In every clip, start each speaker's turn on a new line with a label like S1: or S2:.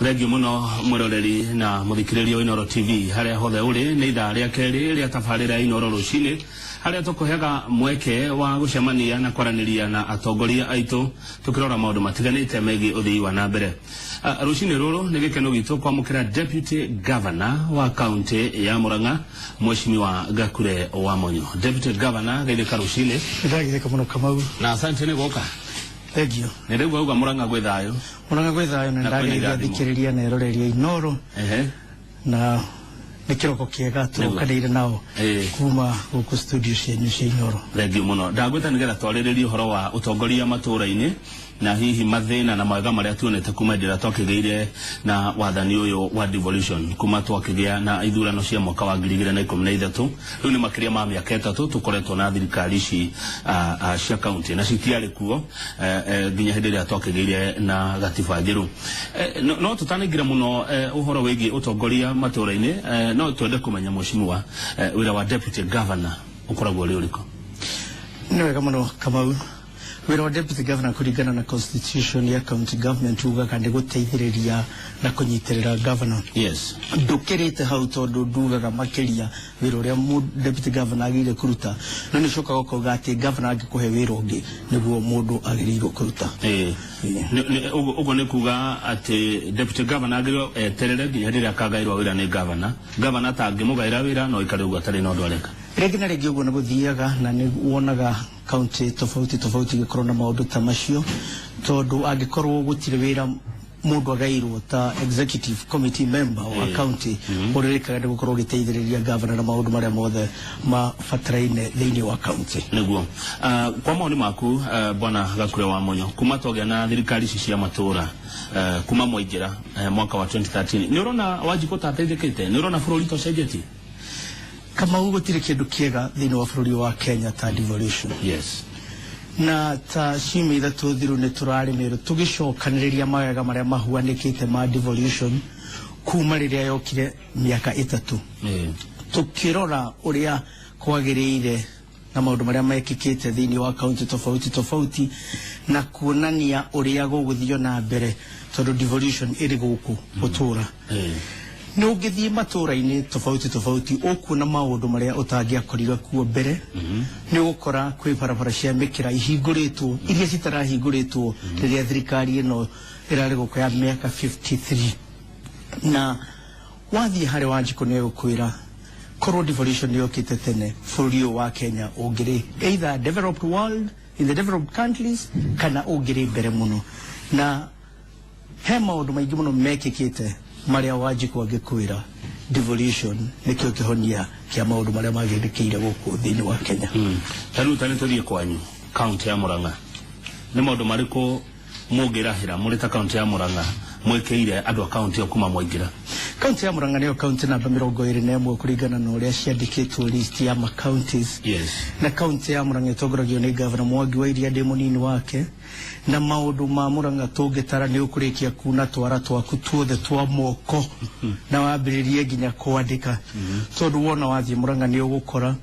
S1: Thengiũ mũno mwĩroreri na mũthikĩrĩria wa Inooro TV harĩa hothe ũrĩ. Nĩ ithaa rĩa kerĩ rĩa tabarĩra ya Inooro rũcinĩ, harĩa tũkũheaga mweke wa gũcemania na kwaranĩria na atongoria aitũ tũkĩrora maũndũ matiganĩte megiĩ ũthii wa na mbere. Rũcinĩ rũrũ nĩ gĩkeno gitũ kwamũkĩra Deputy Governor wa kaunti ya Murang'a, Mheshimiwa Gakure Wamonyo. Deputy Governor, geithĩka rũcinĩ.
S2: Ndagithĩka mũno, Kamau.
S1: Na asante nĩ gũka.
S2: Thengiũ.
S1: Nĩ rĩu wauga Murang'a gwĩ thayũ.
S2: Mũrang'a gwĩ thayũ na
S1: Na kwĩna
S2: ndageithia
S1: irathimo.
S2: thikĩrĩria na eroreria Inooro. Na nĩ kĩroko kĩega tũrokanĩire nao kuma gũkũ studio cianyu cia Inooro.
S1: Thengiũ mũno. Ndagwĩta nĩgetha twarĩrĩrie ũhoro wa ũtongoria matũũra-inĩ na hihi mathĩna na mawega marĩa tuonete kuma hĩndĩ ĩrĩa twakĩgĩire na wathani ũyũ wa devolution, kuma twakĩgĩa na ithurano cia mwaka wa 2013. Rĩu nĩ makĩria ma mĩaka 3 tũkoretwo na thirikari ici cia kaunti, na citiarĩ kuo nginya hĩndĩ ĩrĩa twakĩgĩire na gatiba njerũ. No tũtanaingĩra mũno ũhoro wĩgiĩ ũtongoria matũũra-inĩ, no twende kũmenya, mheshimiwa, wĩra wa deputy governor ũkoragwo ũrĩ ũrĩkũ?
S2: Nĩ wega mũno, Kamau. Wĩra wa deputy governor kũringana na constitution ya county government ugaga nĩ gũteithĩrĩria na kũnyitĩrĩra governor. Ndũkĩrĩte hau, tondũ ndugaga makĩria wĩra ũrĩa deputy governor agĩrĩire kũruta, no nĩ ũcokaga ũkauga atĩ governor angĩkũhe wĩra ũngĩ nĩguo mũndũ agĩrĩirwo kũruta.
S1: Ũguo nĩ kuga atĩ deputy governor agĩrĩirwo eterere nginya hĩndĩ ĩrĩa akagaĩrwo wĩra nĩ governor. Governor atangĩmũgaĩra wĩra, no aikare ũguo atarĩ na ũndũ areka?
S2: Rĩngĩ na rĩngĩ ũguo nĩ gũthiaga, na nĩ wonaga kaunti tofauti tofauti igĩkorwo na maũndũ ta macio, tondũ angĩkorwo gũtirĩ wĩra mũndũ agairwo ta executive committee member wa county, ũrĩa wĩkaga nĩ gũkorwo ũgĩteithĩrĩria governor na maũndũ marĩa mothe mabataraine thĩinĩ wa county.
S1: Nĩguo. Kwa maoni maku, bwana Gakure wa Monyo, kuma twagĩa na thirikari ici cia matũũra, kuma mwaingĩra mwaka wa 2013, nĩ ũrona Wanjikũ ta ateithĩkĩte? Nĩ ũrona bũrũri ta ũcenjetie?
S2: Kamau, gũtirĩ kĩndũ kĩega thĩinĩ wa bũrũri wa Kenya ta devolution. Na ta ciumia 3 thiru nĩ tũrarĩ tũgĩcokanĩrĩria mawega marĩa mahuanĩkĩte ma devolution kuma rĩrĩa yokire mĩaka 3, tũkĩrora ũrĩa kwagĩrĩire na maũndũ marĩa mekĩkĩte thĩinĩ wa kaunti tofauti tofauti, na kuonania ũrĩa gũgũthio na mbere, tondũ devolution ĩrĩ gũkũ gũtũra. Nĩ ũngĩthiĩ matũũra-inĩ tofauti tofauti, ũkuona maũndũ marĩa ũtangĩakorire kuo mbere. Nĩ ũgũkora kwĩ barabara cia mĩkĩra ihingũrĩtwo iria citarahingũrĩtwo rĩrĩa thirikari ĩno ĩrarĩ gũkũ ya mĩaka 53. Na wathiĩ harĩ Wanjikũ, nĩ egũkwĩra korwo devolution nĩ yokĩte tene, bũrũri ũyũ wa Kenya ũngĩrĩ either developed world, in the developed countries, kana ũngĩrĩ mbere mũno. Na he maũndũ maingĩ mũno mekĩkĩte marĩa Wanjikũ angĩkwĩra devolution nĩkĩo kĩhonia kĩa maũndũ marĩa magĩrĩkĩire gũkũ thĩinĩ wa Kenya.
S1: Ta rĩu ta nĩ tũthiĩ kwanyu kaunti ya Murang'a, nĩ maũndũ marĩkũ mũngĩrahĩra mũrĩ ta kaunti ya Murang'a mwĩkĩire andũ a kaunti ĩyo kuma mwaingĩra?
S2: Kaunti ya Murang'a nĩyo kaunti namba 21 kũringana na ũrĩa ciandĩkĩtwo list ya ma counties. Na kaunti ya Murang'a ĩtongoragio nĩ Governor Mwangi wa Iria, ndĩ mũnini wake. Na maũndũ ma Murang'a tũngĩtara, nĩ ũkũrĩkia kuna twara twaku tuothe twa moko na wambĩrĩrie nginya kwandĩka, tondũ wona wathiĩ Murang'a nĩ ũgũkora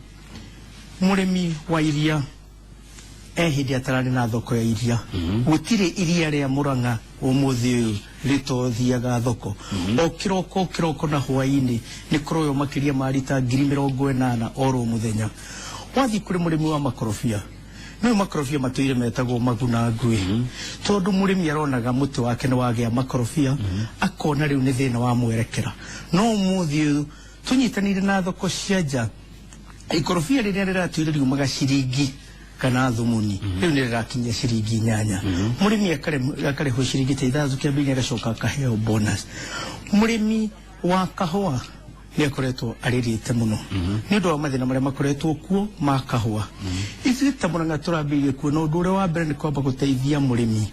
S2: mũrĩmi wa iria e hĩndĩ atararĩ na thoko ya iria. Gũtirĩ iria rĩa Murang'a ũmũthĩ ũyũ rĩtothiaga thoko. O kĩroko o kĩroko na hwaĩ-inĩ nĩ kũroywo makĩria ma rita 80,000 oro mũthenya. Wathiĩ kũrĩ mũrĩmi wa makorobia, nĩwe makorobia matũire metagwo maguna ngui, tondũ mũrĩmi aronaga mũtĩ wake nĩ wagĩa makorobia, akona rĩu nĩ thĩna wa mwerekera. No ũmũthĩ ũyũ tũnyitanĩire na thoko cia nja, ikorobia rĩrĩa rĩratũire riumaga ciringi kana thumuni, rĩu nĩ rĩrakinyia ciringi 8. Mũrĩmi akarĩhwo ciringi ta 6 kĩambĩrĩria, agacoka akaheo bonus. Mũrĩmi wa kahũa nĩ akoretwo arĩrĩte mũno nĩ ũndũ wa mathĩna marĩa makoretwo kuo ma kahũa. Ithuĩ ta Murang'a tũrambĩrĩirie kuona ũndũ ũrĩa wa mbere nĩ kwamba gũteithia mũrĩmi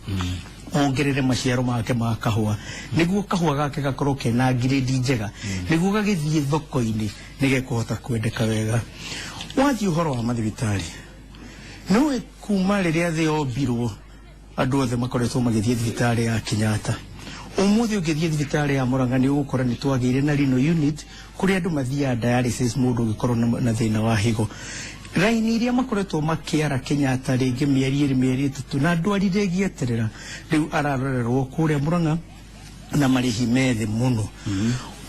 S2: ongerere maciaro make ma kahũa, nĩguo kahũa gake gakorwo kena ngirĩndi njega, nĩguo gagĩthiĩ thoko-inĩ nĩ gekũhota kwendeka wega. Wathiĩ ũhoro wa mathibitarĩ, nĩũĩ kuma rĩrĩa thĩ yombirwo andũ othe makoretwo magĩthiĩ thibitarĩ ya Kenyatta. Ũmũthĩ ũngĩthiĩ thibitarĩ ya Murang'a, nĩ ũgũkora nĩ twagĩire na renal unit kũrĩa andũ mathiaga dialysis. Mũndũ ũngĩkorwo na thĩna wa higo, raini iria makoretwo makĩara Kenyatta rĩngĩ mĩeri 2, mĩeri 3, na ndwari rĩngĩeterera, rĩu ararorerwo kũrĩa Murang'a. Na marĩhi methĩ mũno.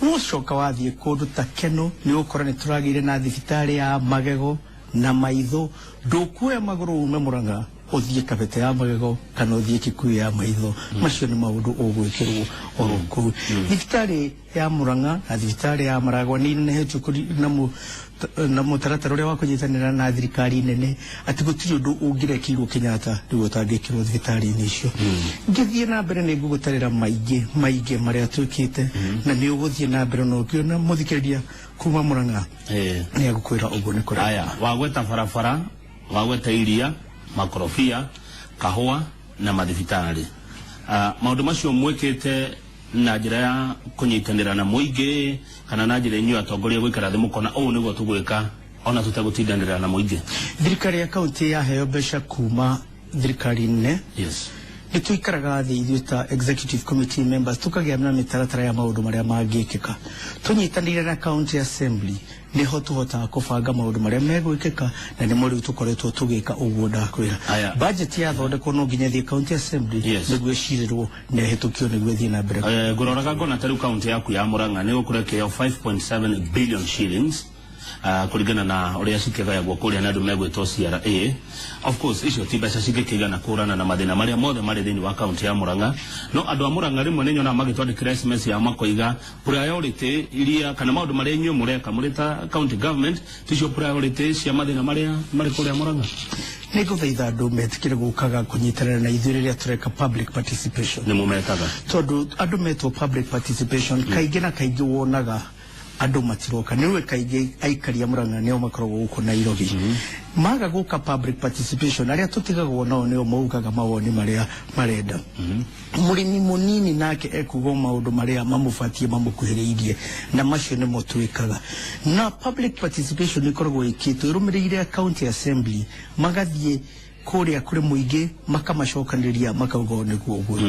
S2: Ũcoka wathiĩ kũndũ ta Keno, nĩ ũgũkora nĩ tũragĩire na thibitarĩ ya magego na maitho. Ndũkuoya magũrũ ume Murang'a ũthiĩ Kabete ya magego kana ũthiĩ Kikuyu ya maitho. Macio nĩ maũndũ ũgwĩkĩrwo oro kũu. Thibitarĩ ya Murang'a na thibitarĩ ya Maragwa nĩ inenehetio na mũtaratara ũrĩa wa kũnyitanĩra na thirikari nene, atĩ gũtirĩ ũndũ ũngĩrekirwo Kenyatta rĩu ũtangĩkĩrwo thibitarĩ-inĩ icio. Ngĩthiĩ na mbere nĩ ngũgũtarĩra maingĩ maingĩ marĩa twĩkĩte, na nĩ ũgũthiĩ na mbere na ũkĩona mũthikĩrĩria kuma Murang'a nĩ agũkwĩra ũguo nĩ kũrĩa.
S1: Aya, wagweta barabara, wagweta iria, makorobia, kahũa na mathibitarĩ. Maũndũ macio mwĩkĩte na njĩra ya kũnyitanĩra na mũingĩ kana na njĩra inyuĩ atongoria gũikara thĩ mũkona ũũ nĩguo tũgwĩka ona tũtegũtindanĩra na mũingĩ?
S2: Thirikari ya kaunti yaheo mbeca kuma thirikari nene, nĩ tũikaraga thĩ ithuĩ ta executive committee members, tũkagĩa na mĩtaratara ya maũndũ marĩa mangĩkĩka. Tũnyitanĩire na county assembly nĩho tũhotaga kũbanga maũndũ marĩa megwĩkĩka, na nĩmo rĩu tũkoretwo tũgĩka ũguo ndakwĩra.
S1: Aya.
S2: Budget yathondekwo no nginya ĩthiĩ county assembly nĩguo ĩcirĩrwo na ĩhĩtũkio nĩguo ĩthiĩ na mbere.
S1: Ngũroraga ngona ta rĩu kaunti yaku ya Murang'a nĩ gũkũrekeo 5.7 billion shillings, kũringana na ũrĩa cikĩgayagwo kũrĩa na andũ megwĩtwo CRA. Of course icio ti mbeca cingĩkĩigana kũrana na mathĩna marĩa mothe marĩ thĩinĩ wa kaunti ya Murang'a, no andũ a Murang'a rĩmwe nĩ nyonaga magĩtwandĩkĩra SMS yao makoiga priority iria kana maũndũ marĩa inyuĩ mũreka mũrĩ ta county government ticio priority cia mathĩna marĩa marĩ kũrĩa Murang'a.
S2: Nĩ ngũthaitha andũ metĩkĩre gũkaga kũnyitanĩra na ithuĩ rĩrĩa tũreka public participation.
S1: Nĩ mũmetaga?
S2: Tondũ andũ metwo public participation kaingĩ na kaingĩ wonaga andũ matiroka. Nĩ ũĩ kaingĩ aikari a Murang'a nĩo makoragwo gũkũ Nairobi. Maga gũka public participation, arĩa tũtigagwo nao nĩo maugaga mawoni marĩa marenda. Mũrĩmi mũnini nake ekuga maũndũ marĩa mamũbatiĩ mamũkuhĩrĩirie, na macio nĩmo twĩkaga. Na public participation ĩkoragwo ĩkĩtwo ĩrũmĩrĩire county assembly, magathiĩ kũrĩa kũrĩ mũingĩ makamacokanĩria makauga ũũ nĩguo ũguo.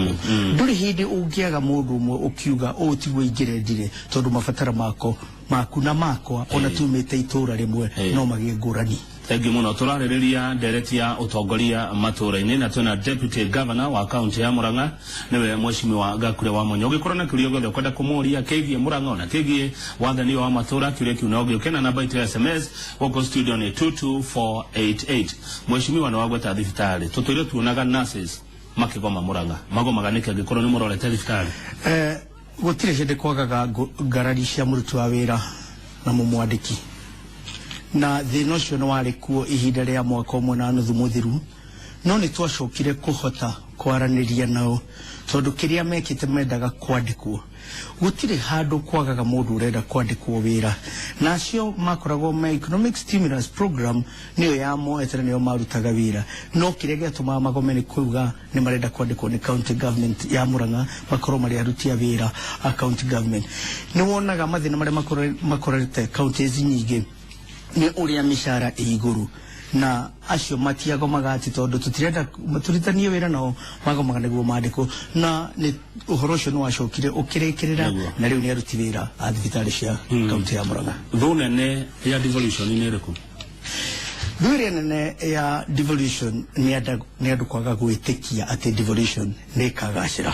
S2: Ndũrĩ hĩndĩ ũngĩaga mũndũ ũmwe ũkiuga ũũ tiguo ingĩrendire, tondũ mabatara mako maku na makwa ona tumĩte itũra rĩmwe no magĩe ngũrani.
S1: Thank you mũno. Tũrarĩrĩria ndereti ya ũtongoria matũra-inĩ na twĩna deputy governor wa kaunti ya Murang'a, nĩwe Mheshimiwa Gakure wa Monyo. Ũngĩkorwo na kĩũria gĩothe ũkwenda kũmũria kĩgiĩ Murang'a ona kĩgiĩ wathani wa matũra, kĩũria kĩu no gĩũke na namba itũ ya SMS gũkũ studio nĩ 22488. Mheshimiwa, nĩ wagweta thibitarĩ, tũtũire tuonaga nurses makĩgoma Murang'a. Magomaga nĩkĩ angĩkorwo nĩ mũrorete thibitarĩ?
S2: Gũtirĩ hĩndĩ kwagaga ngarari cia mũruti wa wĩra na mũmwandĩki, na thĩna ũcio nĩ warĩ kuo ihinda rĩa mwaka ũmwe na nuthu mũthiru, no nĩ twacokire kũhota kwaranĩria nao tondũ kĩrĩa mekĩte mendaga kwandĩkwo. Gũtirĩ handũ kwagaga mũndũ ũrenda kwandĩkwo wĩra, na acio makoragwo me economic stimulus program nĩyo yamoete na nĩyo marutaga wĩra, no kĩrĩa gĩatũmaga magome nĩ kuuga nĩ marenda kwandĩkwo nĩ county government ya Murang'a, makorwo marĩ aruti a wĩra a county government. Nĩ wonaga mathĩna marĩa makorete counties nyingĩ nĩ ũrĩa mĩcara ĩ igũrũ, na acio matiagomaga atĩ tondũ tũtirenda tũritanie wĩra nao, magomaga nĩguo mandĩkwo, na nĩ ũhoro ũcio nĩ wacokire ũkĩrĩkĩrĩra na rĩu nĩ aruti wĩra a thibitarĩ cia kaunti ya Murang'a.
S1: Thũ nene ya devolution nĩ ĩrĩkũ?
S2: Thũ ĩrĩa nene ya devolution nĩ andũ kwaga gwĩtĩkia atĩ devolution nĩ ĩkagacĩra,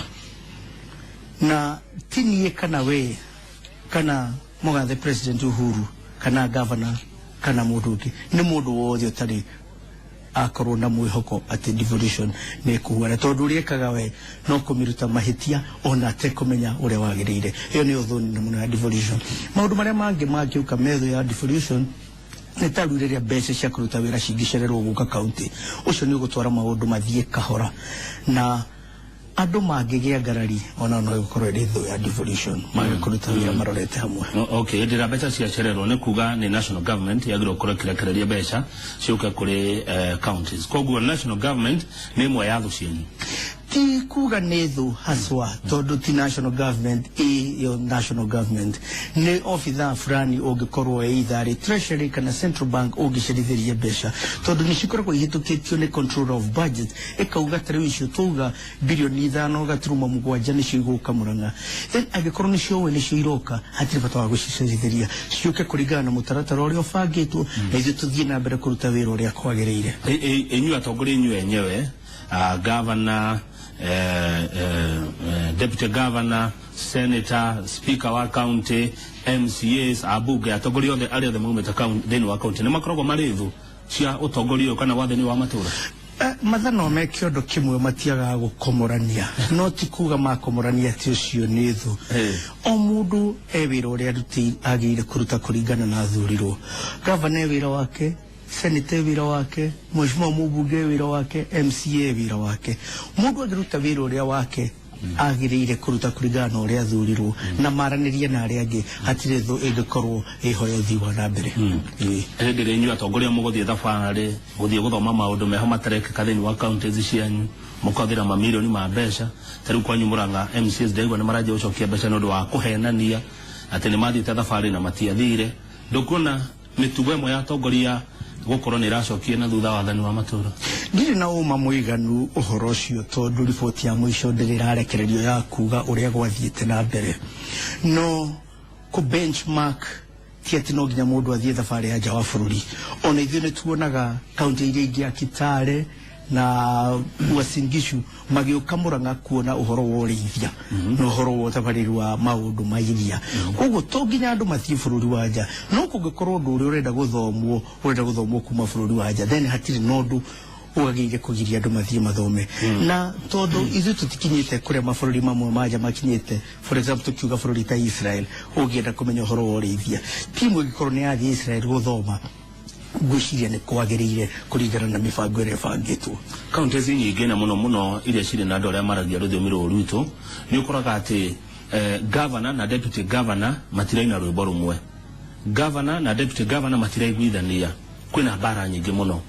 S2: na ti niĩ kana we kana mũgathe President Uhuru kana governor kana mũndũ ũngĩ, nĩ mũndũ wothe ũtarĩ akorwo na mwĩhoko atĩ devolution nĩ ĩkũhuana, tondũ ũrĩa ĩkaga we no kũmĩruta mahĩtia ona atekũmenya ũrĩa wagĩrĩire. Ĩyo nĩyo thũ nene mũno ya devolution. Maũndũ marĩa mangĩ mangĩũka metho ya devolution nĩ ta rĩu rĩrĩa mbeca cia kũruta wĩra cingĩcererwo gũka kaunti, ũcio nĩ ũgũtwara maũndũ mathiĩ kahora, na andũ mangĩgĩa ngarari ona no ĩgũkorwo ĩrĩ thũ ya devolution, mage kũruta wĩra marorete hamwe.
S1: Okay, hĩndĩ ĩrĩa mbeca ciacererwo nĩ kuga nĩ national government yagĩrĩirwo gũkorwo ĩkĩrekereria mbeca ciũke kũrĩ counties, koguo national government nĩ ĩmwe ya thũ cianyu?
S2: Ti kuga nĩ thũ haswa, tondũ ti national government ĩyo, national government nĩ obithaa fulani ũngĩkorwo either arĩ treasury kana central bank ũngĩcerithĩria mbeca, tondũ nĩ cikoragwo ihĩtũkĩtio nĩ control of budget, ĩkauga ta rĩu icio twauga 5.7 bilioni nĩcio igũka Murang'a, then angĩkorwo nĩcio ũĩ nĩcio iroka, hatirĩ bata wa gũcicerithĩria, ciũke kũringana na mũtaratara ũrĩa ũbangĩtwo, na ithuĩ tũthiĩ na mbere kũruta wĩra ũrĩa kwagĩrĩire.
S1: Inyuĩ atongoria, inyuĩ enyewe, governor Deputy governor, senator, speaker wa county, MCAs, abunge, atongoria othe arĩa othe maumĩte thĩinĩ wa county nĩ makoragwo marĩ thũ cia ũtongoria ũyũ kana wathani wa matũra.
S2: Mathano me kĩondo kĩmwe matiagaga gũkomorania, no ti kuga makomorania atĩ ũcio nĩ thũ. O mũndũ e wĩra ũrĩa agĩrĩire kũruta kũringana na athurirwo. Gavana e wĩra wake, senator e wĩra wake, mheshimiwa mũmbunge e wĩra wake, MCA e wĩra wake. Mũndũ angĩruta wĩra ũrĩa wake agĩrĩire kũruta kũringana na ũrĩa athurirwo na maranĩrie na arĩa angĩ, hatirĩ thũ ĩngĩkorwo ĩho ya ũthii wa na mbere.
S1: Hĩndĩ ĩrĩa inyuĩ atongoria mũgũthiĩ thabarĩ gũthiĩ gũthoma maũndũ meho matarekĩka thĩinĩ wa counties cianyu, mũkahũthĩra mamirioni ma mbeca. Ta rĩu kwanyu Murang'a MCAs ndaigua nĩ maranjia gũcokia mbeca nĩ ũndũ wa kũhenania atĩ nĩ mathiĩte thabarĩ na matiathire. Ndũkuona mĩtugo ĩmwe ya atongoria gũkorwo nĩ ĩracokia na thutha wathani wa matũra?
S2: Ndirĩ na ũma mũiganu ũhoro ũcio tondũ riboti ya mũico ndĩrĩ ĩrarekererio ya kuga ũrĩa gwathiĩte na mbere. No kũ benchmark ti atĩ no nginya mũndũ athiĩ thabarĩ ya nja wa bũrũri. Ona ithuĩ nĩ tuonaga kaunti iria ingĩ ya Kitale na Uasin Gishu magĩũka Murang'a kuona ũhoro wa ũrĩithia na ũhoro wa ũtabarĩri wa maũndũ ma iria. Koguo to nginya andũ mathiĩ bũrũri wa nja, no kũngĩkorwo ũndũ ũrĩa ũrenda gũthomwo ũrenda gũthomwo kuma bũrũri wa nja, then hatirĩ na ũndũ wagĩrĩire kũgiria andũ mathiĩ mathome. Na tondũ ithuĩ tũtikinyĩte kũrĩa mabũrũri mamwe ma nja makinyĩte, for example tukiuga bũrũri ta Israel, ũngĩenda kũmenya ũhoro wa ũrĩithia, timu ĩngĩkorwo nĩ yathiĩ Israel gũthoma, ngwĩciria nĩ kwagĩrĩire kũringana na mĩbango ĩrĩa ĩbangĩtwo.
S1: Counties nyingĩ na mũno mũno iria cirĩ na andũ arĩa maragia rũthiomi rũrũ rwitũ, nĩ ũkoraga atĩ governor na deputy governor matiraina rwĩmbo rũmwe, governor na deputy governor matiraiguithania, kwĩna mbara nyingĩ mũno.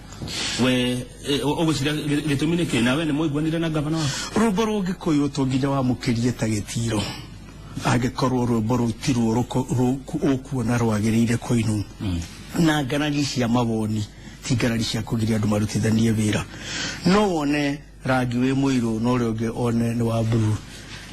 S1: We ũgwĩciria gĩtũmi nĩ kĩ? Nawe nĩ mũiguanire na governor waku?
S2: Rwĩmbo rũngĩkũywo to nginya wamũkĩrie ta gĩtiro, angĩkorwo rwĩmbo rũu tiruo ũkuona rwagĩrĩire kũinwo. Na ngarari cia mawoni ti ngarari cia kũgiria andũ marutithanie wĩra. No wone rangi wĩ mũirũ na ũrĩa ũngĩ one nĩ wa blue,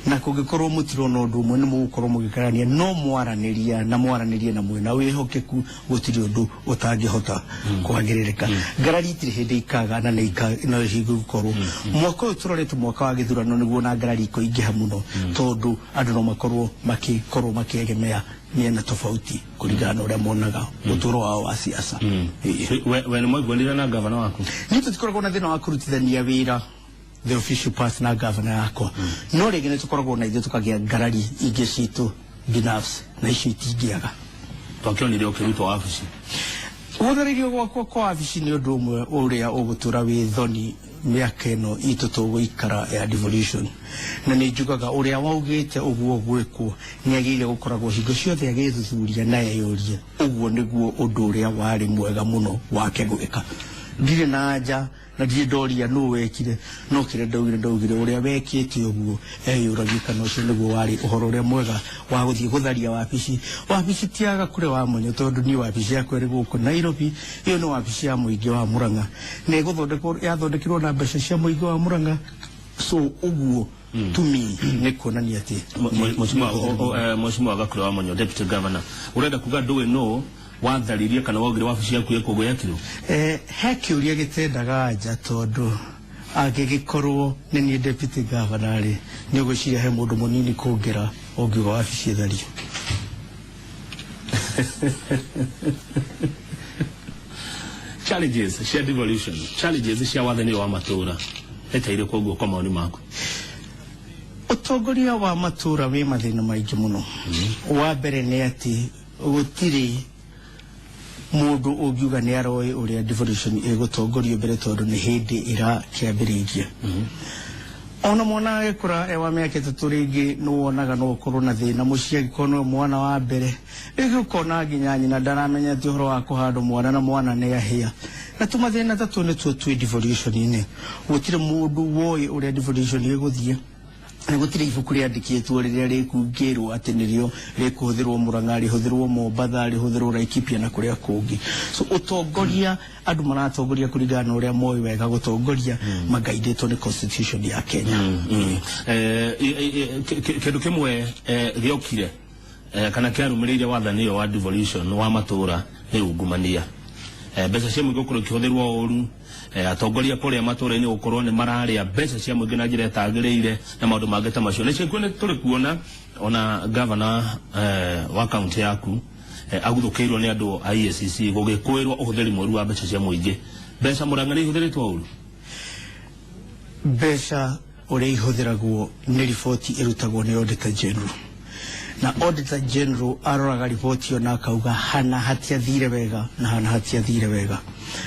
S2: na kũngĩkorwo mũtirona ũndũ ũmwe nĩ mũgũkorwo mũgĩkarania, no mwaranĩria na mwaranĩrie na mwĩna wĩhokeku, gũtirĩ ũndũ ũtangĩhota kwagĩrĩrĩka. Ngarari itirĩ hĩndĩ ikaga na no igũkorwo. Mwaka ũyũ tũrorete mwaka wa gĩthurano nĩguo na ngarari ikũingĩha mũno, tondũ andũ no makorwo makĩkorwo makĩegemea mĩena tofauti kũringana na ũrĩa monaga ũtũũro wao wa siasa.
S1: We nĩ mwaiguanire na gavana waku?
S2: Niĩ tũtikoragwo na thĩna wa kũrutithania wĩra the official part na gavana yakwa, no rĩngĩ nĩ tũkoragwo na ithuĩ tũkagĩa ngarari ingĩ citũ binafsi, na icio itingĩaga.
S1: Twakĩonire ũkĩrutwo wabici.
S2: Gũtharĩrio gwakwa kwa wabici nĩ ũndũ ũmwe ũrĩa ũgũtũra wĩ thoni mĩaka ĩno itũ tũgũikara ya devolution, na nĩ njugaga ũrĩa waugĩte ũguo gwĩkwo nĩ agĩrĩire gũkoragwo hingo ciothe agĩthuthuria na eyũrie ũguo nĩguo ũndũ ũrĩa warĩ mwega mũno wake gwĩka. Ndirĩ na anja na ndirĩ ndoria nũ wekire, no kĩrĩa ndaugire ũrĩa wekĩte ũguo eyũragie kana ũcio nĩguo warĩ ũhoro ũrĩa mwega wa gũthiĩ gũtharia wabici. Wabici ti ya Gakure wa Mũnyo, tondũ niĩ wabici yakwa ĩrĩ gũkũ Nairobi, ĩyo nĩ wabici ya mũingĩ wa Murang'a na ĩgũthondekwo, yathondekirwo na mbeca cia mũingĩ wa Murang'a. So ũguo to me nĩ kuonania atĩ
S1: Mheshimiwa Gakure wa Mũnyo, deputy governor, ũrenda kuga ndũĩ nũ watharirie kana waugire wabici yaku ĩkũgũ yakirwo?
S2: He kĩũria gĩtendaga anja, tondũ angĩgĩkorwo nĩ niĩ deputy governor rĩ, nĩ ũgwĩciria he mũndũ mũnini kũngĩra ũngiuga wabici ĩthario?
S1: Challenges cia devolution, challenges cia wathani wa matũra ĩtaire koguo kwa maoni maku?
S2: Ũtongoria wa matũra wĩ mathĩna maingĩ mũno. Wa mbere nĩ atĩ gũtirĩ mũndũ ũngiuga nĩ aroĩ ũrĩa devolution ĩgũtongorio mbere, tondũ nĩ hĩndĩ ĩrakĩambĩrĩirie. Ona mwana agĩkũra e wa mĩaka 3 rĩngĩ nĩ wonaga no ũkorwo na thĩna mũciĩ angĩkorwo nĩwe mwana wa mbere, rĩngĩ ũkona nginya nyina ndaramenya atĩ ũhoro wa kũhandwo mwana na mwana nĩ ahĩa. Na tũmathĩna ta tũu nĩtuo twĩ devolution-inĩ. Gũtirĩ mũndũ woĩ ũrĩa devolution ĩgũthiĩ, na gũtirĩ ibuku rĩandĩkĩtwo rĩrĩa rĩkungĩrwo atĩ nĩrĩo rĩkũhũthĩrwo Murang'a, rĩhũthĩrwo Mombatha, rĩhũthĩrwo Laikipia na kũrĩa kũngĩ. So ũtongoria andũ maratongoria kũringana na ũrĩa moĩ wega gũtongoria, magaidĩtwo nĩ constitution ya Kenya.
S1: Kĩndũ kĩmwe gĩokire kana kĩarũmĩrĩire wathani ũyũ wa devolution wa matũra nĩ ungumania. Mbeca cia mũingĩ gũkorwo ikĩhũthĩrwo ũru, atongoria kũrĩa matũũra-inĩ gũkorwo nĩ mararĩa mbeca cia mũingĩ na njĩra ĩtagĩrĩire na maũndũ mangĩ ta macio. Nĩ ciakuo nĩ tũrĩ kuona ona gavana wa kaunti yaku aguthũkĩirwo nĩ andũ a EACC gũgĩkũĩrwo ũhũthĩri mũru wa mbeca cia mũingĩ. Mbeca Murang'a nĩ ihũthĩrĩtwo ũru?
S2: Mbeca ũrĩa ihũthĩragwo nĩ riboti ĩrutagwo nĩ Auditor General, na Auditor General aroraga riboti ĩyo na akauga hana hatiathire wega na hana hatiathire wega,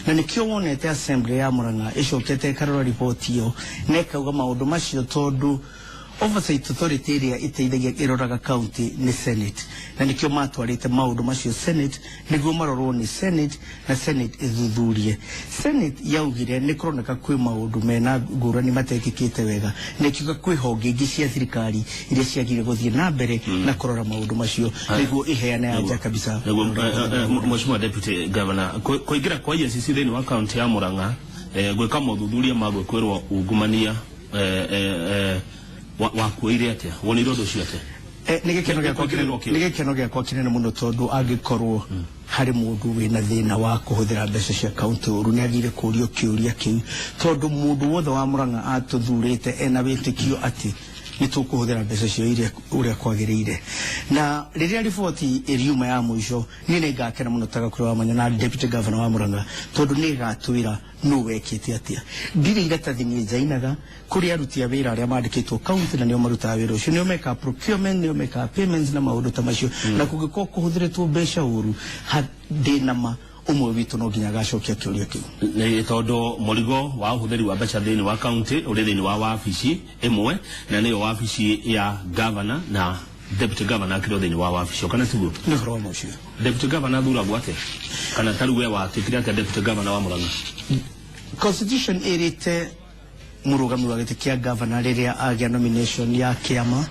S2: na nĩkĩo wonete assembly ya Murang'a ĩcokete ĩkarora riboti ĩyo na ĩkauga maũndũ macio, tondũ oversight authority ĩrĩa ĩteithagia ĩroraga county nĩ Senate, na nĩkĩo matwarĩte maũndũ macio Senate nĩguo marorwo nĩ Senate na Senate ĩthuthurie. Senate yaugire nĩ kũroneka kwĩ maũndũ mena ngũrani matekĩkĩte wega, na ĩkiuga kwĩ honge ingĩ cia thirikari iria ciagire gũthiĩ na mbere na kũrora maũndũ macio nĩguo ĩheane anja kabisa.
S1: Nĩguo, Mheshimiwa Deputy Governor, kũingĩra kwa EACC thĩinĩ wa kaunti ya Murang'a gwĩka mothuthuria ma gwĩkwĩrwo ungumania wakuĩire atĩa? Wonire ũndũ ũcio atĩa?
S2: Nĩ gĩkeno gĩakwa
S1: Nĩ
S2: kĩnene, nĩ gĩkeno gĩakwa kĩnene mũno, tondũ angĩkorwo harĩ mũndũ wĩna thĩna wa kũhũthĩra mbeca cia kaunti ũru nĩ agire kũrio kĩũria kĩu, tondũ mũndũ wothe wa Murang'a atũthurĩte ena wĩtĩkio atĩ nĩ tũkũhũthĩra mbeca cio iria ũrĩa kwagĩrĩire. Na rĩrĩa riboti ĩriuma ya mũico, niĩ nĩ ngakena mũno ta Gakũrĩ wa Manya na Deputy Governor wa Murang'a, tondũ nĩ ĩgatwĩra nũ wekĩte atĩa. Ndirĩ iratathi niĩ njainaga kũrĩ aruti a wĩra arĩa mandĩkĩtwo kaunti na nĩo marutaga wĩra ũcio, nĩo mekaga procurement, nĩo mekaga payments na maũndũ ta macio. Na kũngĩkorwo kũhũthĩrĩtwo mbeca ũru, ndĩ ma ũmwe witũ no nginya agacokia kĩũria kĩu.
S1: Nĩ tondũ mũrigo wa ũhũthĩri wa mbeca thĩinĩ wa kaunti ũrĩ thĩinĩ wa wabici ĩmwe, na nĩyo wabici ya governor na deputy governor akĩrĩ thĩinĩ wa wabici, kana tiguo?
S2: Nĩ ũhoro wa mũcio.
S1: Deputy governor athuragwo atĩa? Kana ta rĩu we watuĩkire atĩa deputy governor wa Murang'a?
S2: Constitution ĩrĩte mũrũgami wa gĩtĩ kĩa governor rĩrĩa agĩa nomination ya kĩama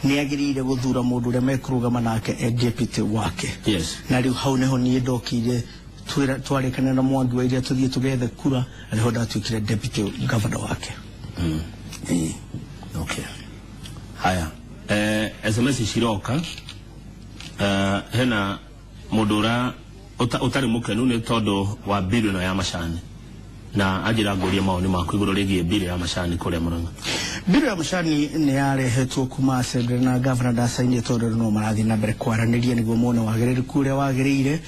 S2: nĩ agĩrĩire gũthura mũndũ ũrĩa mekũrũgama nake e deputy wake. Na rĩu hau nĩho niĩ ndokire twarĩkanĩra na Mwangi wa Iria tũthiĩ tũgethe kura, na nĩho ndatuĩkire deputy governor wake.
S1: Okay. Haya. SMS ciroka. Hena mũndũ ũra ũtarĩ mũkenu nĩ tondũ wa bill ĩno ya macani, na anjĩra ngũrie mawoni maku igũrũ rĩgiĩ bill ya macani kũrĩa Murang'a.
S2: Bill ya macani nĩ yarehetwo kuma assembly na governor ndacainire, tondũ no marathiĩ na mbere kwaranĩria nĩguo mone wagĩrĩrĩku ũrĩa wagĩrĩire,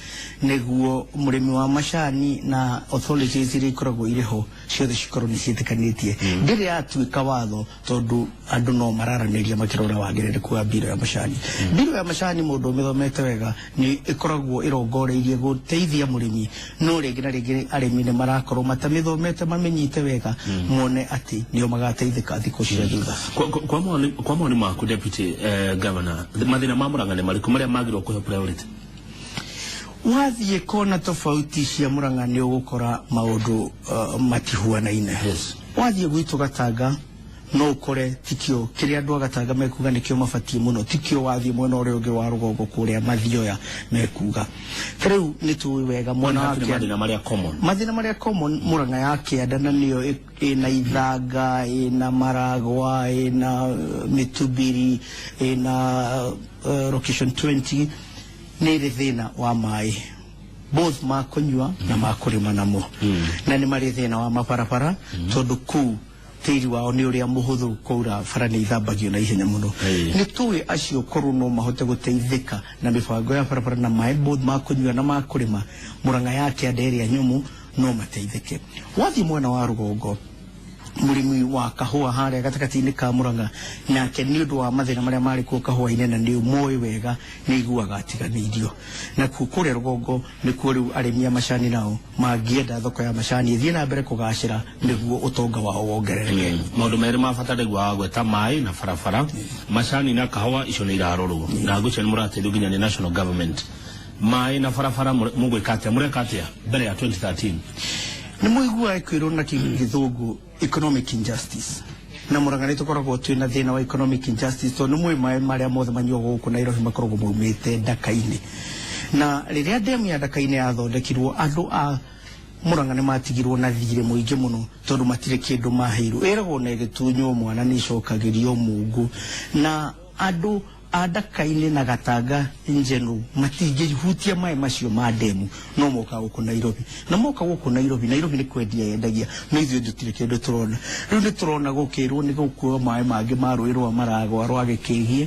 S2: nĩguo mũrĩmi wa macani na authorities iria ikoragwo irĩ ho ciothe cikorwo nĩ ciĩtĩkanĩtie. Ndĩrĩ yatuĩka watho tondũ andũ no mararanĩria makĩrora wagĩrĩrĩku wa bill ya macani. Bill ya macani mũndũ ũmĩthomete wega nĩ ĩkoragwo ĩrongoreirie gũteithia mũrĩmi, no rĩngĩ na rĩngĩ arĩmi nĩ marakorwo matamĩthomete mamĩnyite wega mone atĩ nĩo magateithĩka thikũ cia thutha.
S1: Kwa mawoni maku Deputy Governor, mathĩna ma Murang'a nĩ marĩkũ marĩa magĩrĩirwo kũhe priority?
S2: Wathiĩ kona tofauti cia Murang'a nĩ ũgũkora maũndũ matihuanaine. Wathiĩ gwitũ Gatanga no ũkore tikio kĩrĩa andũ a Gatanga mekuga nĩkĩo mabatiĩ mũno, tikio wathiĩ mwena ũrĩa ũngĩ wa rũgongo kũrĩa Mathioya mekuga. Ta rĩu nĩ tũĩ wega mwena wa
S1: mathĩna marĩa common,
S2: mathĩna marĩa common Murang'a ya kĩanda na nĩyo ĩna ithanga, ĩna maragwa, ĩna mĩtubiri, ĩna location 20, nĩ ĩrĩ thĩna wa maĩ both ma kũnyua na ma kũrĩma namo, na nĩ marĩ thĩna wa mabarabara tondũ kũu tĩri wao nĩ ũrĩa mũhũthũ kwaura bara nĩ ithambagio na ihenya mũno. Nĩ tũĩ acio korwo no mahote gũteithĩka na mĩbango ya barabara na maĩ both ma kũnyua na ma kũrĩma, Murang'a ya kĩanda ĩrĩa nyũmũ no mateithĩke. Wathiĩ mwena wa rũgongo, mũrĩmi wa kahũa harĩa gatagatĩ-inĩ ka Murang'a nake nĩ ũndũ wa mathĩna marĩa marĩ kuo kahũa-inĩ na nĩ moĩ wega nĩ aiguaga atiganĩirio. Na kuo kũrĩa rũgongo nĩkuo rĩu arĩmi a macani nao mangĩenda thoko ya macani ĩthiĩ na mbere kũgacĩra nĩguo ũtonga wao wongerereke.
S1: Maũndũ merĩ ma bata nĩguo wa gweta maĩ na barabara, macani na kahũa icio nĩ irarorwo na ngwĩciria nĩ mũrateithio nginya nĩ national government. Maĩ na barabara mũgwĩka atĩa, mũreka atĩa mbere ya 2013?
S2: Nĩ mũiguaga ĩkwĩrwo na gĩthũngũ economic injustice, na Murang'a nĩ tũkoragwo twĩna thĩna wa economic injustice tondũ nĩ mũĩ maĩ marĩa mothe manyuagwo gũkũ Nairobi makoragwo maumĩte Ndaka-inĩ, na rĩrĩa demu ya Ndaka-inĩ yathondekirwo andũ a Murang'a nĩ matigirwo na thirĩ mũingĩ mũno tondũ matirĩ kĩndũ maheirwo. Ĩragwo na ĩgĩtunywo mwana nĩ ĩcokagĩrio Mungu, na andũ a Ndaka-inĩ na Gatanga njenu matingĩhutia maĩ macio ma ndemu, no moka gũkũ Nairobi, na moka gũkũ Nairobi, Nairobi nĩ kwendia yendagia, no ithuĩ tũtirĩ kĩndũ tũrona. Rĩu nĩ tũrona gũkĩrwo nĩ gũkuo maĩ mangĩ ma rũĩ rwa Maragwa rwa Gĩkĩgie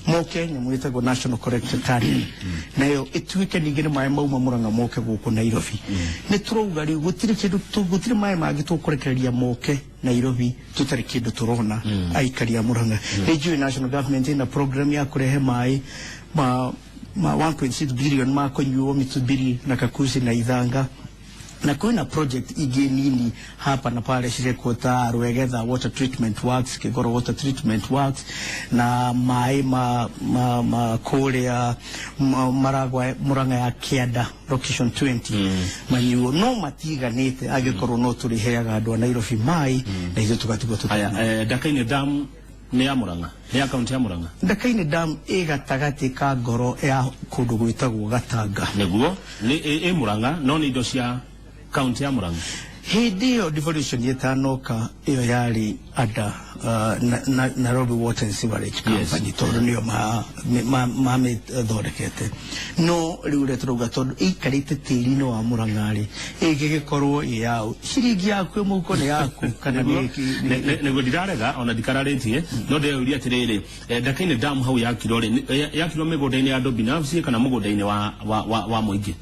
S2: moke nyamũ ĩtagwo National Collector Tunnel, nayo ĩtuĩke ningĩ nĩ maĩ mauma Murang'a moke gũkũ Nairobi. Nĩ tũrauga rĩu gũtirĩ kĩndũ, gũtirĩ maĩ mangĩ tũkũrekereria moke Nairobi tũtarĩ kĩndũ tũrona aikari a Murang'a. Nĩ njũĩ national government ĩna program ya kũrehe maĩ ma 1.6 billion ma kũnyuo Mitubiri na Kakuzi na Ithanga, na kwĩna project ingĩ nini hapa na pale cirekwo ta Rwegetha Water Treatment Works, Kigoro Water Treatment Works, na maĩ ma kũrĩa Maragwa Murang'a ya Kĩanda location 20 manyuo, no matiganĩte angĩkorwo no tũrĩheaga andũ a Nairobi maĩ na ithuĩ tũgatigwo
S1: tũtana. Ndaka-inĩ Dam nĩ ya Murang'a, nĩ ya kaunti ya Murang'a.
S2: Ndaka-inĩ Dam ĩ gatagatĩ ka ngoro ya kũndũ gwĩtagwo Gatanga.
S1: Nĩguo nĩ ĩ Murang'a, no nĩ indo cia kaunti ya Murang'a.
S2: Hĩndĩ ĩyo devolution ĩtanoka, ĩyo yarĩ under Nairobi Water and Sewerage Company, tondũ nĩyo mamĩthondekete. No rĩu ũrĩa tũrauga, tondũ ĩikarĩte tĩri-inĩ wa Murang'a rĩ, ĩngĩgĩkorwo ĩ yaũ, ciringi yaku ĩ mũhuko nĩ yaku kana nĩ
S1: Nĩguo ndirarega ona ndikararĩtie, no ndĩreyũria atĩrĩrĩ, Ndaka-inĩ Dam hau yakirwo rĩ, yakirwo mĩgũnda-inĩ ya andũ binafsi kana mũgũnda-inĩ wa mũingĩ?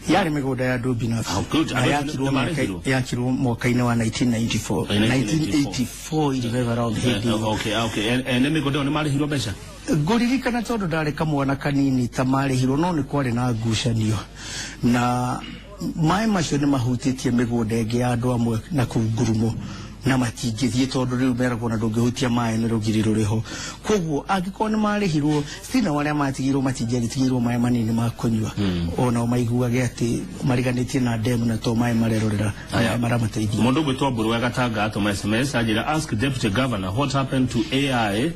S2: Yarĩ mĩgũnda ya andũ binafsi. Yakirwo mwaka-inĩ wa 1994, 1984 irĩ around hĩndĩ ĩyo.
S1: Okay, ene mĩgũnda ĩyo nĩ marĩhirwo mbeca?
S2: Ngũririkana tondũ ndarĩ kamwana kanini ta marĩhirwo, no nĩ kwarĩ na ngucanio, na maĩ macio nĩ mahutĩtie mĩgũnda ĩngĩ ya andũ amwe na kũu ngurumo, na matingĩthiĩ tondũ rĩu meragwo na ndũngĩhutia maĩ nĩ rũgiri rũrĩ ho. Koguo angĩkorwo nĩ marĩhirwo, sina arĩa matigirwo matingĩatigirwo maĩ manini ma kũnyua, onao maiguage atĩ mariganĩtie na ndemu na to maĩ marerorera maramateithia.
S1: Mũndũ ũgwĩtwo Mbũrũ wa Gatanga atũma SMS anjĩra, ask deputy governor what happened to AI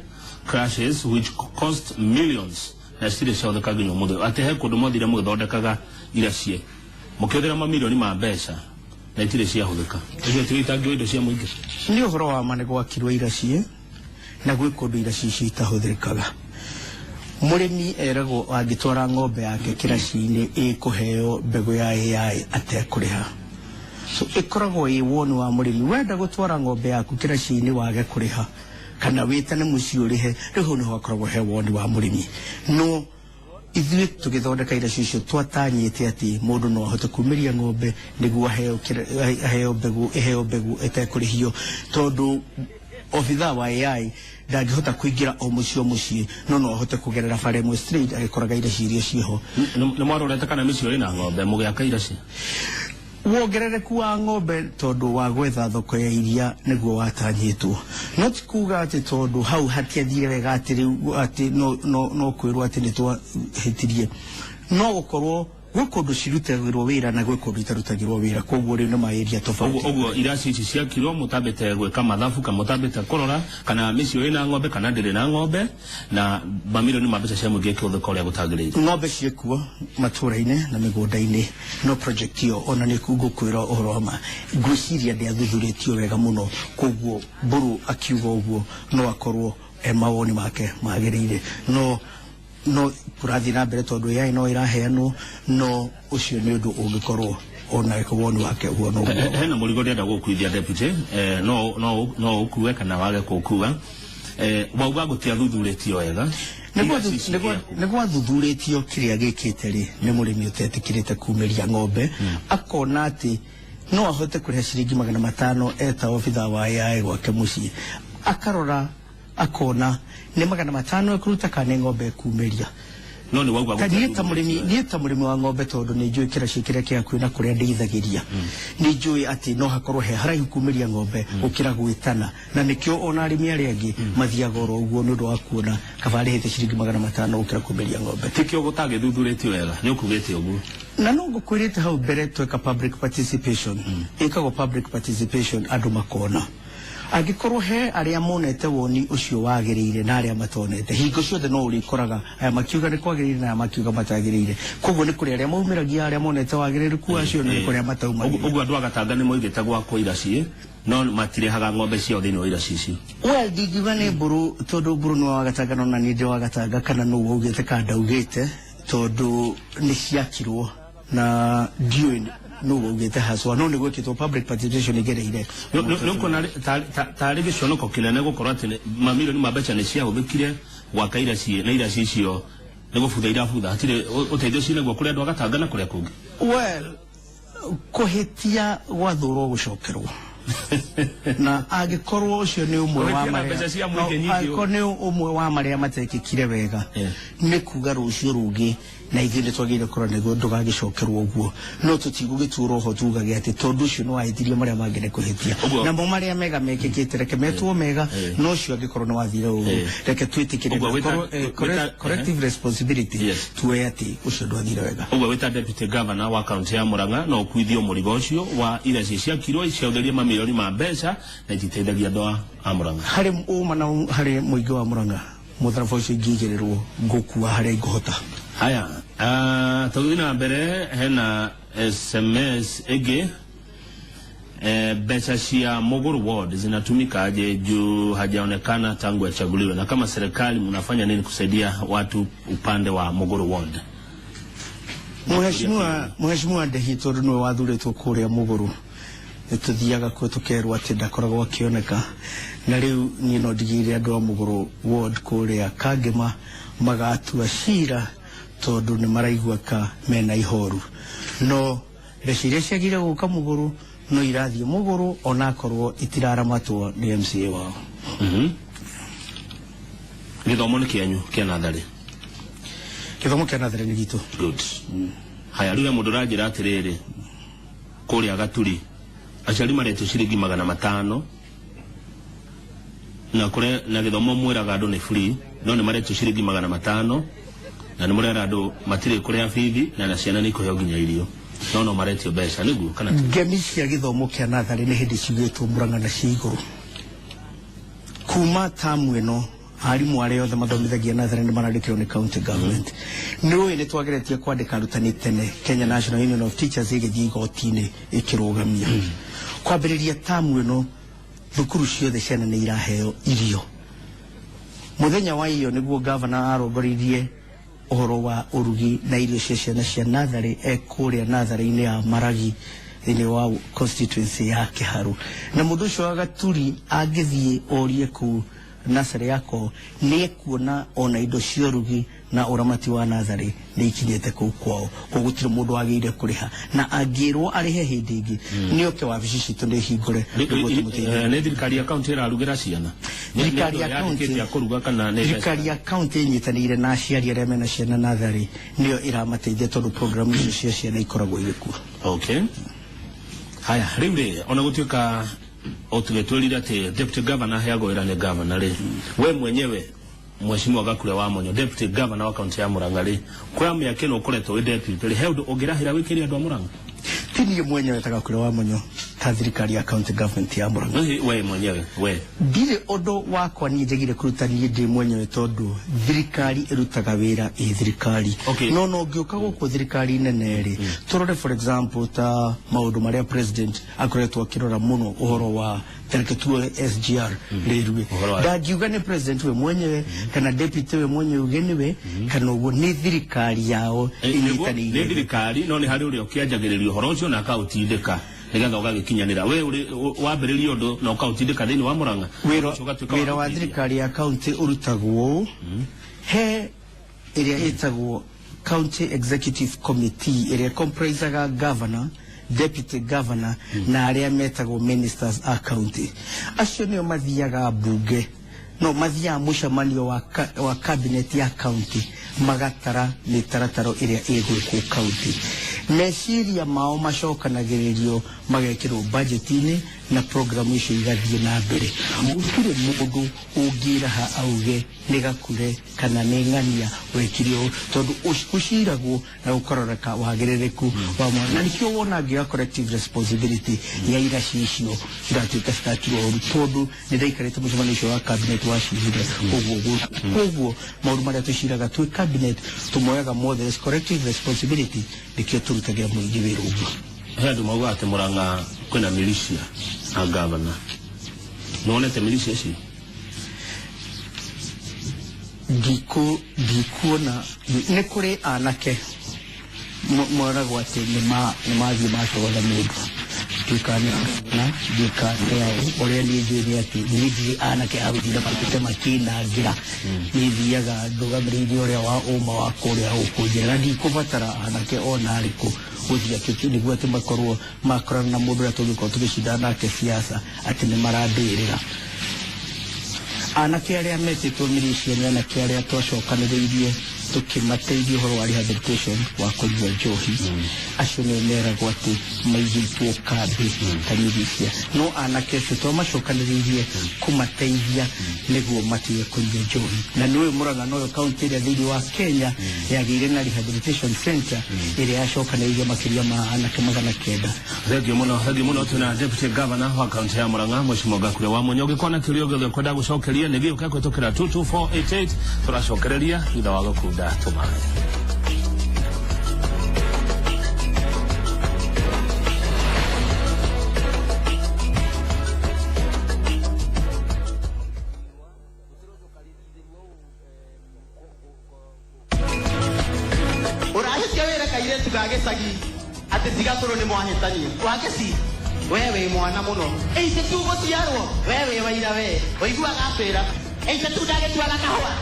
S1: crashes which cost millions na citirĩ ciathũka nginya ũmũthĩ. Atĩ he kũndũ mwathire mũgĩthondekaga iraciĩ mũkĩhũthĩra mamirioni ma mbeca na itirĩ ciahũthĩka. Ũcio ti ũitangi wa indo cia mũingĩ.
S2: Nĩ ũhoro wa ma nĩ gwakirwo iraciĩ na gwĩ kũndũ iraciĩ icio itahũthĩkaga. Mũrĩmi eragwo angĩtwara ng'ombe yake kĩraci-inĩ ĩkũheo mbegũ ya AI atekũrĩha. So ĩkoragwo ĩ woni wa mũrĩmi, wenda gũtwara ng'ombe yaku kĩraci-inĩ wage kũrĩha kana wĩtane mũciĩ ũrĩhe, rĩu hau nĩho hakoragwo he woni wa mũrĩmi. No ithuĩ tũgĩthondeka iraci icio twatanyĩte atĩ mũndũ no ahote kumĩria ng'ombe nĩguo aheo mbegũ, ĩheo mbegũ ĩtekũrĩhio, tondũ obithaa wa AI ndangĩhota kũingĩra o mũciĩ o mũciĩ, no no ahote kũgerera bara ĩmwe straight agĩkoraga iraci iria ciĩho.
S1: Nĩ mwarorete kana mĩciĩ ĩna ng'ombe mũgĩaka iraci?
S2: Wongerereku wa ng'ombe tondũ wa gwetha thoko ya iria nĩguo watanyĩtwo, no ti kuga atĩ tondũ hau hatiathire wega atĩ rĩu atĩ no kwĩrwo atĩ nĩ twahĩtirie. No gũkorwo gwĩ kũndũ cirutagĩrwo wĩra na gwĩ kũndũ itarutagĩrwo wĩra, koguo rĩu nĩ ma area tofauti.
S1: Ũguo iraci ici ciakirwo mũtambĩte gwĩka mathabu kana mũtambĩte kũrora kana mĩciĩ ĩna ng'ombe kana ndĩrĩ na ng'ombe, na mamirioni ma mbeca cia mũingĩ ĩkĩhũthĩka ũrĩa gũtagĩrĩire.
S2: Ng'ombe ciĩkuo matũũra-inĩ na mĩgũnda-inĩ, no project ĩyo ona nĩ ngũkwĩra ũhoro wa ma, ngwĩciria ndĩathuthurĩtio wega mũno, koguo Mbũrũ akiuga ũguo no akorwo e mawoni make magĩrĩire, no kũrathiĩ na mbere tondũ AI no ĩraheanwo, no ũcio nĩ ũndũ ũngĩkorwo ona woni wake ũguo no ũguo.
S1: Hena mũrigo ndĩrenda gũkuithia deputy, no ũkue kana wage kũũkua. Wauga gũtiathuthurĩtio wega.
S2: Nĩ gwathuthurĩtio kĩrĩa gĩkĩte rĩ, nĩ mũrĩmi ũtetĩkĩrĩte kumĩria ng'ombe, akona atĩ no ahote kũrĩha ciringi 500 eta obithaa wa AI gwake mũciĩ, akarora akona nĩ 500 ekũruta kana nĩ ng'ombe ĩkumĩria.
S1: No nĩ wauga
S2: niĩ ta mũrĩmi, niĩ ta mũrĩmi wa ng'ombe tondũ nĩ njũĩ kĩraci kĩrĩa kĩ hakuhĩ na kũrĩa ndĩithagĩria, nĩ njũĩ atĩ no hakorwo he haraihu kumĩria ng'ombe gũkĩra gwĩtana, na nĩkĩo ona arĩmi arĩa angĩ mathiaga oro ũguo nĩ ũndũ wa kuona kaba arĩhĩte ciringi 500 gũkĩra kumĩria ng'ombe.
S1: Tikĩo gũtagĩthuthurĩtio wega, nĩ ũkugĩte ũguo.
S2: Na no ngũkwĩrĩte hau mbere tweka public participation, ĩkagwo public participation andũ makona. Angĩkorwo he arĩa monete woni ũcio wagĩrĩire na arĩa matonete, hingo ciothe no ũrĩkoraga aya makiuga nĩ kwagĩrĩire na aya makiuga matagĩrĩire. Koguo nĩ kũrĩ arĩa maumĩragia arĩa monete wagĩrĩru acio, na nĩ kũrĩ arĩa mataumagia.
S1: Ũguo andũ a Gatanga nĩ moigĩte gwakwo iraciĩ no matirehaga ng'ombe ciao thĩinĩ wa iraci icio.
S2: Well, ndingiuga nĩ mbũrũ, tondũ mbũrũ nĩ wa Gatanga, no na niĩ ndĩ wa Gatanga, kana nũ waugĩte kana ndaugĩte, tondũ nĩ ciakirwo na ndiũĩ nũ waugĩte haswa, no nĩ gwĩkĩtwo public participation ĩgereire.
S1: Nĩ ũkuona tarĩ gĩconoko kĩnene gũkorwo atĩ mamirioni ma mbeca nĩ ciahũthĩkire gwaka iraci, na iraci icio nĩ gũbutha irabutha, hatirĩ ũteithio cinaguo kũrĩ andũ a Gatanga na kũrĩa kũngĩ.
S2: Well, kũhĩtia gwathũrwo gũcokerwo, na angĩkorwo ũcio nĩ ũmwe wa
S1: Kũhĩtia na mbeca cia
S2: marĩa
S1: mũingĩ nyingĩ.
S2: Angĩkorwo nĩ ũmwe wa marĩa matekĩkire wega, nĩ kuga rũciũ rũngĩ na ithuĩ nĩ twagĩrĩire kũrora nĩguo ndũgagĩcokerwo ũguo, no tũtigũgĩtuũra oho tugage atĩ tondũ ũcio nĩ wahĩtirie marĩa mangĩ nĩ kũhĩtia. Namo marĩa mega mekĩkĩte reke metwo mega, no ũcio angĩkorwo nĩ wathire ũru, reke twĩtĩkĩre
S1: Ũguo
S2: na corrective responsibility, tuoe atĩ ũcio ndwathire wega.
S1: Ũguo wĩta deputy governor wa kaunti ya Murang'a no ũkuithio mũrigo ũcio wa iraci ciakirwo ciahũthĩrie mamirioni ma mbeca na ititeithagia andũ a Murang'a.
S2: Harĩ ũma na harĩ mũingĩ wa Murang'a, mũtharaba ũcio ingĩigĩrĩrwo ngũkua harĩa ingũhota.
S1: Haya, tũgĩthiĩ na mbere, hena SMS ĩngĩ. Mbeca cia Muguru Ward zinatumika aje juu hajaonekana tangu achaguliwe, na kama serikali mnafanya nini kusaidia watu upande wa Muguru Ward?
S2: Mheshimiwa Ndehi tondũ nĩwe wathurĩtwo kũrĩa Muguru, nĩtũthiaga kuo tũkerwo atĩ ndakoragwo akĩoneka, na rĩu niĩ no ndigĩire andũ a Muguru Ward kũrĩa Kangema magatua cira tondũ nĩ maraigua ka mena ihoru, no mbeca iria ciagire gũka Muguru no irathiĩ Muguru onakorwo itiraramatwo nĩ MCA wao.
S1: Gĩthomo nĩ kĩanyu kĩa natharĩ?
S2: Gĩthomo kĩa natharĩ nĩ gitũ.
S1: Good. Haya, rĩu he mũndũ ũranjĩra atĩrĩrĩ, kũrĩa Gaturi aciari maretio ciringi 500 na kũrĩa na gĩthomo mwĩraga andũ nĩ free, no nĩ maretio ciringi 500 na nĩ mũrera andũ matirĩ kũrĩa bithi na ciana nĩ ikũheo nginya irio, no maretio mbeca nĩguo kana ti?
S2: Ngemi cia gĩthomo kĩa natharĩ nĩ hĩndĩ ciugĩtwo Murang'a na cia igũrũ. Kuma tamu ĩno arimũ arĩa othe mathomithagia natharĩ nĩ marandĩkĩrwo nĩ county government. Nĩ ũĩ nĩ twageretie kwandĩka arutani tene, Kenya National Union of Teachers ĩgĩthiĩ igoti-inĩ ĩkĩrũgamia. Kwambĩrĩria tamu ĩno thukuru ciothe ciana nĩ iraheo irio. Mũthenya wa iyo nĩguo governor arongoririe ũhoro wa ũrugi na irio cia ciana cia natharĩ e kũrĩa natharĩ-inĩ ya Maragi thĩinĩ wa constituency ya Kĩharu, na mũndũ ũcio wa Gaturi angĩthiĩ orie kũu natharĩ yako nĩ ekuona ona indo cia ũrugi na ũramati wa natharĩ nĩ ikinyĩte kũu kwao, koguo gũtirĩ mũndũ wagĩrĩire kũrĩha, na angĩrwo arĩhe hĩndĩ ĩngĩ nĩ oke wabici citũ nĩ hingũre nĩguo tũmũteithie.
S1: Nĩ thirikari ya kaunti ĩrarugĩra ciana?
S2: Thirikari ya kaunti
S1: yandĩkĩte ya kũruga kana nĩ
S2: thirikari ya kaunti ĩnyitanĩire na aciari arĩa mena ciana natharĩ nĩyo ĩramateithia tondũ programu icio cia ciana ikoragwo irĩ kuo.
S1: Okay. Haya, rĩu rĩ, ona gũtuĩka ũtũgĩtwĩrire atĩ deputy governor aheagwo wĩra nĩ governor rĩ, we mwenyewe Mheshimiwa Gakure wa Monyo, deputy governor wa kaunti ya Murang'a rĩ, kwa mĩaka ĩno ũkoretwo wĩ deputy rĩ, he ũndũ ũngĩrahĩra wĩkĩre andũ a Murang'a?
S2: Ti niĩ mwenyewe ta Gakure wa Monyo, ta thirikari ya county government ya Murang'a.
S1: We mwenyewe, we.
S2: Ndirĩ ũndũ wakwa niĩ njagire kũruta niĩ ndĩ mwenyewe tondũ thirikari ĩrutaga wĩra ĩ thirikari. No no ngĩũka gũkũ thirikari nene rĩ, tũrore for example ta maũndũ marĩa president akoretwo akĩrora mũno ũhoro wa tareke tuoe SGR rĩrue. Ndangiuga nĩ president we mwenyewe kana deputy we mwenyewe uge nĩwe kana ũguo nĩ thirikari yao ĩnyitanĩire.
S1: Nĩ thirikari no nĩ harĩ ũrĩa ũkĩanjagĩrĩria ũhoro ũcio na akaũtindĩka nĩgetha ũgagĩkinyanĩra. We ũrĩ wambĩrĩria ũndũ na ũkaũtindĩka thĩinĩ wa Murang'a.
S2: Wĩra wa thirikari ya county ũrutagwo he ĩrĩa ĩtagwo County Executive Committee ĩrĩa comprisaga governor, deputy governor na arĩa metagwo ministers a county. Acio nĩo mathiaga mbunge, no mathiaga mũcemanio wa cabinet ya county magatara mĩtarataro ĩrĩa ĩgwĩkwo county. Meciria mao macokanagĩrĩrio magekĩrwo budget-inĩ na programu icio igathiĩ na mbere. Gũtirĩ mũndũ ũngĩraha auge nĩ Gakure kana nĩ ng'ania wekire ũũ, tondũ ũciragwo na ũkaroreka wagĩrĩrĩku wa mwana. Na nĩkĩo wona ngĩoya collective responsibility ya iraci icio ciratuĩka citatirwo ũru, tondũ nĩ ndaikarĩte mũcemanio ũcio wa cabinet wacirire ũguo ũguo. Koguo maũndũ marĩa tũciraga twĩ cabinet tũmoyaga mothe as collective responsibility, nĩkĩo tũrutagĩra mũingĩ wĩra ũguo.
S1: He andũ maugaga atĩ Murang'a kwĩna militia na gavana. Nĩwonete militia ici?
S2: Ndikuona. Nĩ kũrĩ anake moragwo atĩ nĩ mathiĩ macogotha mũndũ, ndiũĩ na ndiũĩ ũrĩa. Niĩ njũĩ nĩ atĩ niĩ ndirĩ anake a gũtinda makĩte makĩnangĩra. Niĩ thiaga ndũgamĩrĩire ũrĩa wa ũma wa kũrĩa gũkũ njĩra, na ndikũbatara anake ona arĩkũ gũthiĩ atĩ nĩguo atĩ makorwo makorana na mũndũ ũrĩa tũngĩkorwo tũgĩcindana nake siasa atĩ nĩ marandĩrĩra. Anake arĩa metĩtwo militia nĩ anake arĩa twacokanĩrĩirie tũkĩmateithia ũhoro wa rehabilitation wa kũnyua njohi. Acio nĩo meragwo atĩ maigĩtwo kambĩ ta militia, no anake acio twamacokanĩrĩirie kũmateithia nĩguo matige kũnyua njohi. Na nĩũĩ Murang'a noyo kaunti ĩrĩa thĩinĩ wa Kenya yagĩire na rehabilitation center ĩrĩa yacokanĩrĩirie makĩria ma anake 900.
S1: Thengiũ mũno, thengiũ mũno. Twĩna deputy governor wa kaunti ya Murang'a, Mheshimiwa Gakure wa Munyo. Ũngĩkorwo na kĩũria gĩothe ũkwenda gũcokeria, nĩ gĩũke kũhĩtũkĩra 22488. Tũracokereria thutha wa gũkunda tũmaĩ.
S3: Ũrahĩtia wĩra kairĩtu ga gĩcagi atĩ tigatũrũ nĩ mwahĩtania wagĩci, we wĩ mwana mũno eice tu gũciarwo, we wĩ waira, we ũiguaga atwĩra eice tu ndagĩtuaga kahũa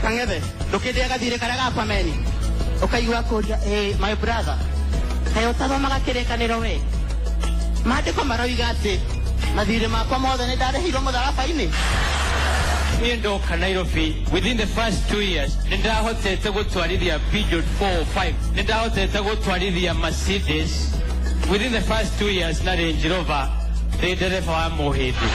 S3: kang'ethe ndũkĩndĩaga thirĩ karĩa gakwa meni ũkaigua kũria. Hey, my brother, kaĩ ũtathomaga kĩrĩkanĩro? We maandĩko maroiga atĩ mathirĩ makwa mothe nĩ ndarĩhirwo mũtharaba-inĩ.
S4: Niĩ ndoka Nairobi, within the first 2 years nĩ ndahotete gũtwarithia Peugeot 405, nĩ ndahotete gũtwarithia Mercedes within the first 2 years na Range Rover ndĩ ndereba wa mũhĩndĩ.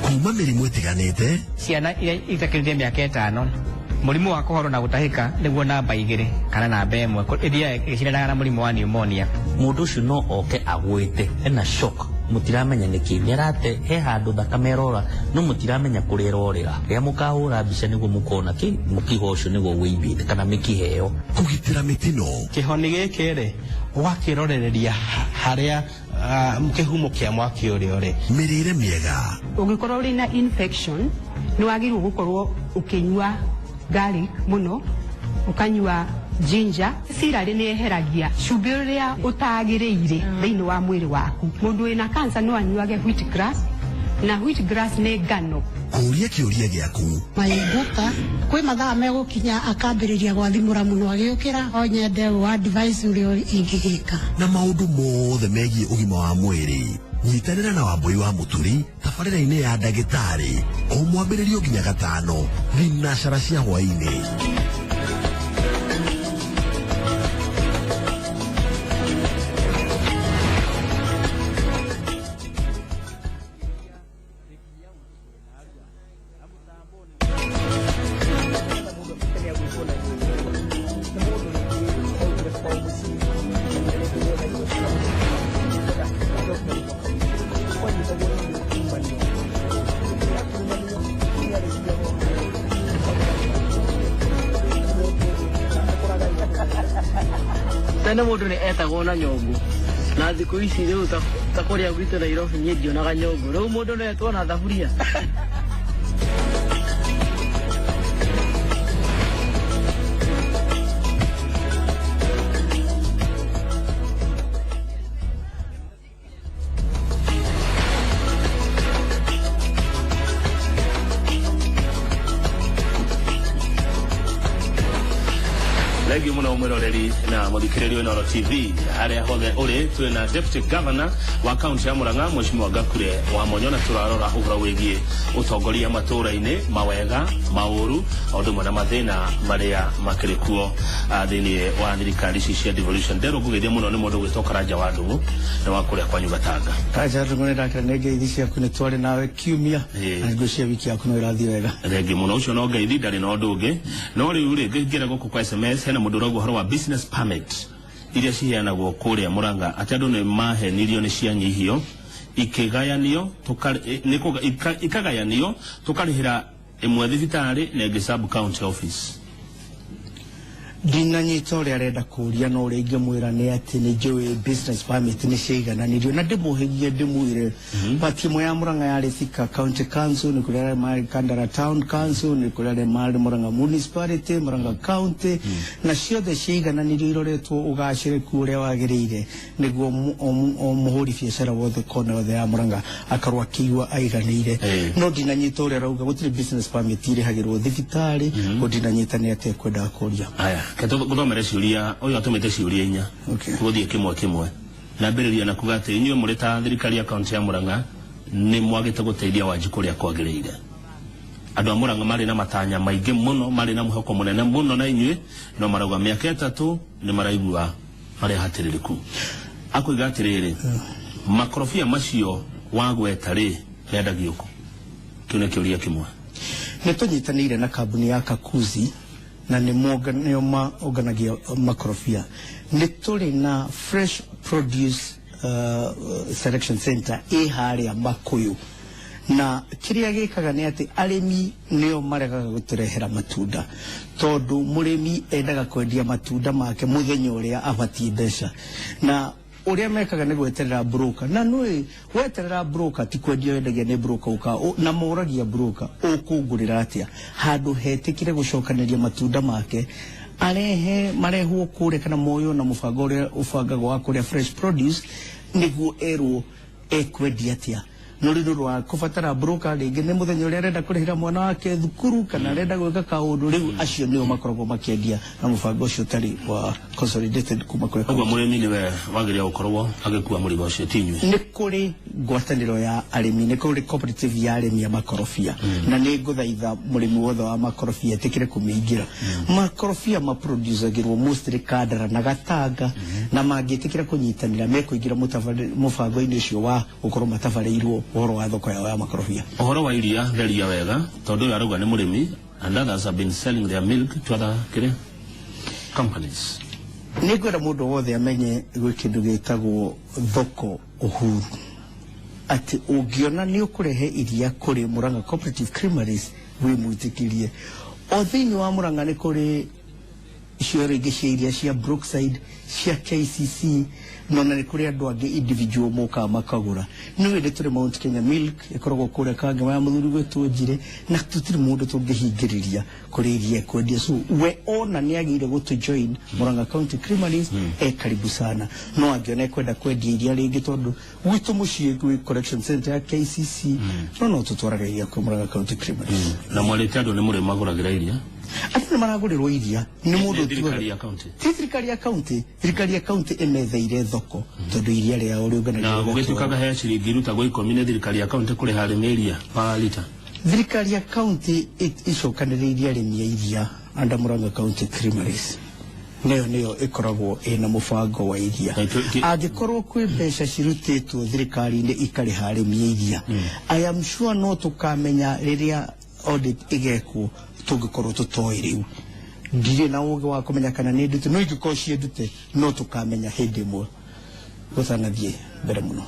S5: Kuma mĩrimũ ĩtiganĩte.
S6: Ciana iria itakĩrĩtie mĩaka 5, mũrimũ wa kũhorwo na gũtahĩka nĩguo namba 2 kana namba 1 ĩthiaga ĩgĩcindanaga na mũrimũ wa pneumonia.
S7: Mũndũ ũcio no oke agwĩte ena shock, mũtiramenya nĩkĩ nĩ arate, he handũ thakame ĩrora no mũtiramenya kũrĩa ĩrorĩra. Rĩrĩa mũkahũra mbica nĩguo mũkona kĩ mũkiha ũcio nĩguo wĩimbĩte kana mĩkiha ĩyo.
S5: Kũgitĩra mĩtino.
S8: Kĩhoni gĩkĩ rĩ, ũgakĩrorereria harĩa kĩhumo kĩa mwaki ũrĩa ũrĩ.
S5: Mĩrĩre mĩega.
S9: Ũngĩkorwo ũrĩ na infection, nĩ wagĩrĩirwo gũkorwo ũkĩnyua garlic mũno, ũkanyua ginger. Celery nĩ yeheragia cumbĩ ũrĩa ũtagĩrĩire thĩinĩ wa mwĩrĩ waku. Mũndũ wĩna cancer no anyuage wheat grass, na wheat grass nĩ ngano.
S5: Kũria kĩũria gĩaku.
S10: Maingũta kwĩ mathaa megũkinya akambĩrĩria gwathimũra mũno agĩũkĩra o nyende wa advice ũrĩa ingĩgĩka.
S5: Na maũndũ mothe megiĩ ũgima wa mwĩrĩ, nyitanĩra na Wambũi wa Mũturi tabarĩra-inĩ ya ndagĩtarĩ o mwambĩrĩrio nginya gatano thinacara cia hwaĩ-inĩ.
S11: Tene mũndũ nĩ etagwo na nyũngũ, na thikũ ici rĩu ta kũrĩa gwitũ Nairobi niĩ ndionaga nyũngũ, rĩu mũndũ no etwo na thaburia.
S1: Thengiũ mũno mwĩroreri na mũthikĩrĩria wa Inooro TV harĩa hothe ũrĩ. Twĩna Deputy Governor wa kaunti ya Murang'a, Mheshimiwa Gakure wa Monyo, na tũrarora ũhoro wĩgiĩ ũtongoria matũũra-inĩ, mawega, maũru, o ũndũ ũmwe na mathĩna marĩa makĩrĩ kuo thĩinĩ wa thirikari ici cia devolution. Nderwo ngũgeithia mũno nĩ mũndũ ũgwĩtwo Karanja wa Ndũng'ũ, nĩ wa kũrĩa kwanyu Gatanga.
S2: Karanja Ndũng'ũ, nĩ ndakĩra nĩ ngeithi ciaku, nĩ twarĩ nawe kiumia na ngwĩciria wiki yaku no ĩrathiĩ wega.
S1: Thengiũ mũno. Ũcio no ngeithi, ndarĩ na ũndũ ũngĩ. No rĩu rĩ, ngĩingĩra gũkũ kwa SMS, hena mũndũ ũrauga ũhoro wa business permit iria ciheanagwo kũrĩa Murang'a, atĩ andũ nĩ mahenirio, nĩ cianyihio ikĩgayanio, ikagayanio, tũkarĩhĩra ĩmwe thibitarĩ na ĩngĩ sub county office.
S2: Ndinanyita ũrĩa arenda kũria, no ũrĩa ingĩmwĩra nĩ atĩ nĩ njũĩ business permit nĩ ciaigananirio, na ndĩmũhĩgie ndĩmwĩre pati ĩmwe ya Murang'a yarĩ Thika County Council, nĩ kũrĩ arĩa marĩ Kandara Town Council, nĩ kũrĩ arĩa marĩ Murang'a Municipality, Murang'a County, na ciothe ciaigananirio iroretwo ũgacĩrĩku ũrĩa wagĩrĩire, nĩguo o mũhũri biacara wothe kona yothe ya Murang'a akarwo akĩigua aiganĩire. No ndinanyita ũrĩa arauga, gũtirĩ business permit irĩhagĩrwo thibitarĩ. Ndinanyita nĩ atĩa ekwendaga kũria.
S1: Aya, ke tũthomere ciũria. Ũyũ atũmĩte ciũria inya. Tũgũthiĩ kĩmwe kĩmwe. Nambĩrĩria na kuga atĩ inyuĩ mũrĩ ta thirikari ya kaunti ya Murang'a nĩ mwagĩte gũteithia Wanjikũ ũrĩa kwagĩrĩire. Andũ a Murang'a marĩ na matanya maingĩ mũno, marĩ na mwĩhoko mũnene mũno na inyuĩ, no marauga mĩaka 3 nĩ maraigua marĩ hatĩrĩrĩku. Akoiga atĩrĩrĩ, makorobia macio wagweta rĩ, mendagio kũ? Kĩu nĩ kĩũria kĩmwe.
S2: Nĩ tũnyitanĩire na kambuni ya Kakuzi, na nĩ nĩo maũnganagia makorobia. Nĩ tũrĩ na fresh produce selection center ĩ harĩa Makuyu, na kĩrĩa gĩkaga nĩ atĩ arĩmi nĩo maregaga gũtũrehera matunda, tondũ mũrĩmi endaga kwendia matunda make mũthenya ũrĩa abatiĩ mbeca, na ũrĩa mekaga nĩ gweterera broker, na nũĩ weterera broker ti kwendia wendagia, nĩ broker ũka na moragia broker ũkũngũrĩra atĩa handũ hetĩkĩre gũcokanĩria matunda make arehe marehwo kũrĩa kana moywo na mũbango ũrĩa ũbangagwo wa kũrĩa fresh produce, nĩguo erwo ekwendia atĩa. No rĩu rwa kũbatara broker rĩngĩ nĩ mũthenya ũrĩa arenda kũrĩhĩra mwana wake thukuru kana arenda gwĩka kaũndũ, rĩu acio nĩo makoragwo makĩendia na mũbango ũcio ũtarĩ wa consolidated kuma kũrĩ.
S1: Ũguo mũrĩmi nĩwe wagĩrĩire gũkorwo agĩkua mũrigo ũcio, ti inyuĩ?
S2: Nĩ kũrĩ ngwatanĩro ya arĩmi, nĩ kũrĩ cooperative ya arĩmi a makorobia, na nĩ ngũthaitha mũrĩmi wothe wa makorobia etĩkĩre kũmĩingĩra. Makorobia maproducagĩrwo mostly Kandara na Gatanga, na mangĩtĩkĩra kũnyitanĩra mekũingĩra mũbango-inĩ ũcio wa gũkorwo matabarĩirwo ũhoro wa thoko yao ya makorobia.
S1: Ũhoro wa iria theria wega, tondũ ũyũ arauga nĩ mũrĩmi and others have been selling their milk to other kĩrĩa companies.
S2: Nĩ ngwenda mũndũ wothe amenye gwĩ kĩndũ gĩtagwo thoko ũhuru, atĩ ũngĩona nĩ ũkũrehe iria kũrĩ Murang'a Cooperative Creameries wĩmwĩtĩkĩrie. O thĩinĩ wa Murang'a nĩ kũrĩ cioro ingĩ cia iria cia Brookside, cia KCC, no na nĩ kũrĩ andũ angĩ individual mokaga makagũra. Nĩ wĩndĩ tũrĩ Mount Kenya Milk ĩkoragwo kũrĩa Kangema ya mũthuri gwĩtwo Njire, na tũtirĩ mũndũ tũngĩhingĩrĩria kũrĩ iria ekwendia. So we ona nĩ agĩrĩire gũtũ join Murang'a County Creameries, e karibu sana. No angĩona ekwenda kwendia iria rĩngĩ, tondũ gwitũ mũciĩ gwĩ collection center ya KCC, no tũtwaraga iria kwĩ Murang'a County Creameries.
S1: Na mwarĩte andũ nĩ mũrĩ magũragĩra iria?
S2: Andũ nĩ maragũrĩrwo iria nĩ mũndũ
S1: thirikari ya county?
S2: Ti thirikari ya county, thirikari ya county ĩmetheire thoko, tondũ iria rĩao rĩũnganagia.
S1: Na gũgĩtuĩkaga he ciringi irutagwo 10 nĩ thirikari ya county kũrĩha arĩmi iria pa lita?
S2: Thirikari ya county icokanĩrĩirie arĩmi a iria under Murang'a County Creameries, nĩyo ĩkoragwo ĩna mũbango wa iria. Angĩkorwo kwĩ mbeca cirutĩtwo thirikari-inĩ ikarĩha arĩmi a iria, I am sure no tũkamenya rĩrĩa audit ĩgekwo, tũngĩkorwo tũtoĩ rĩu. Ndirĩ na ũgĩ wa kũmenya kana nĩ ndute, no ingĩkorwo ciĩ ndute no tũkamenya hĩndĩ ĩmwe gũtanathiĩ mbere mũno.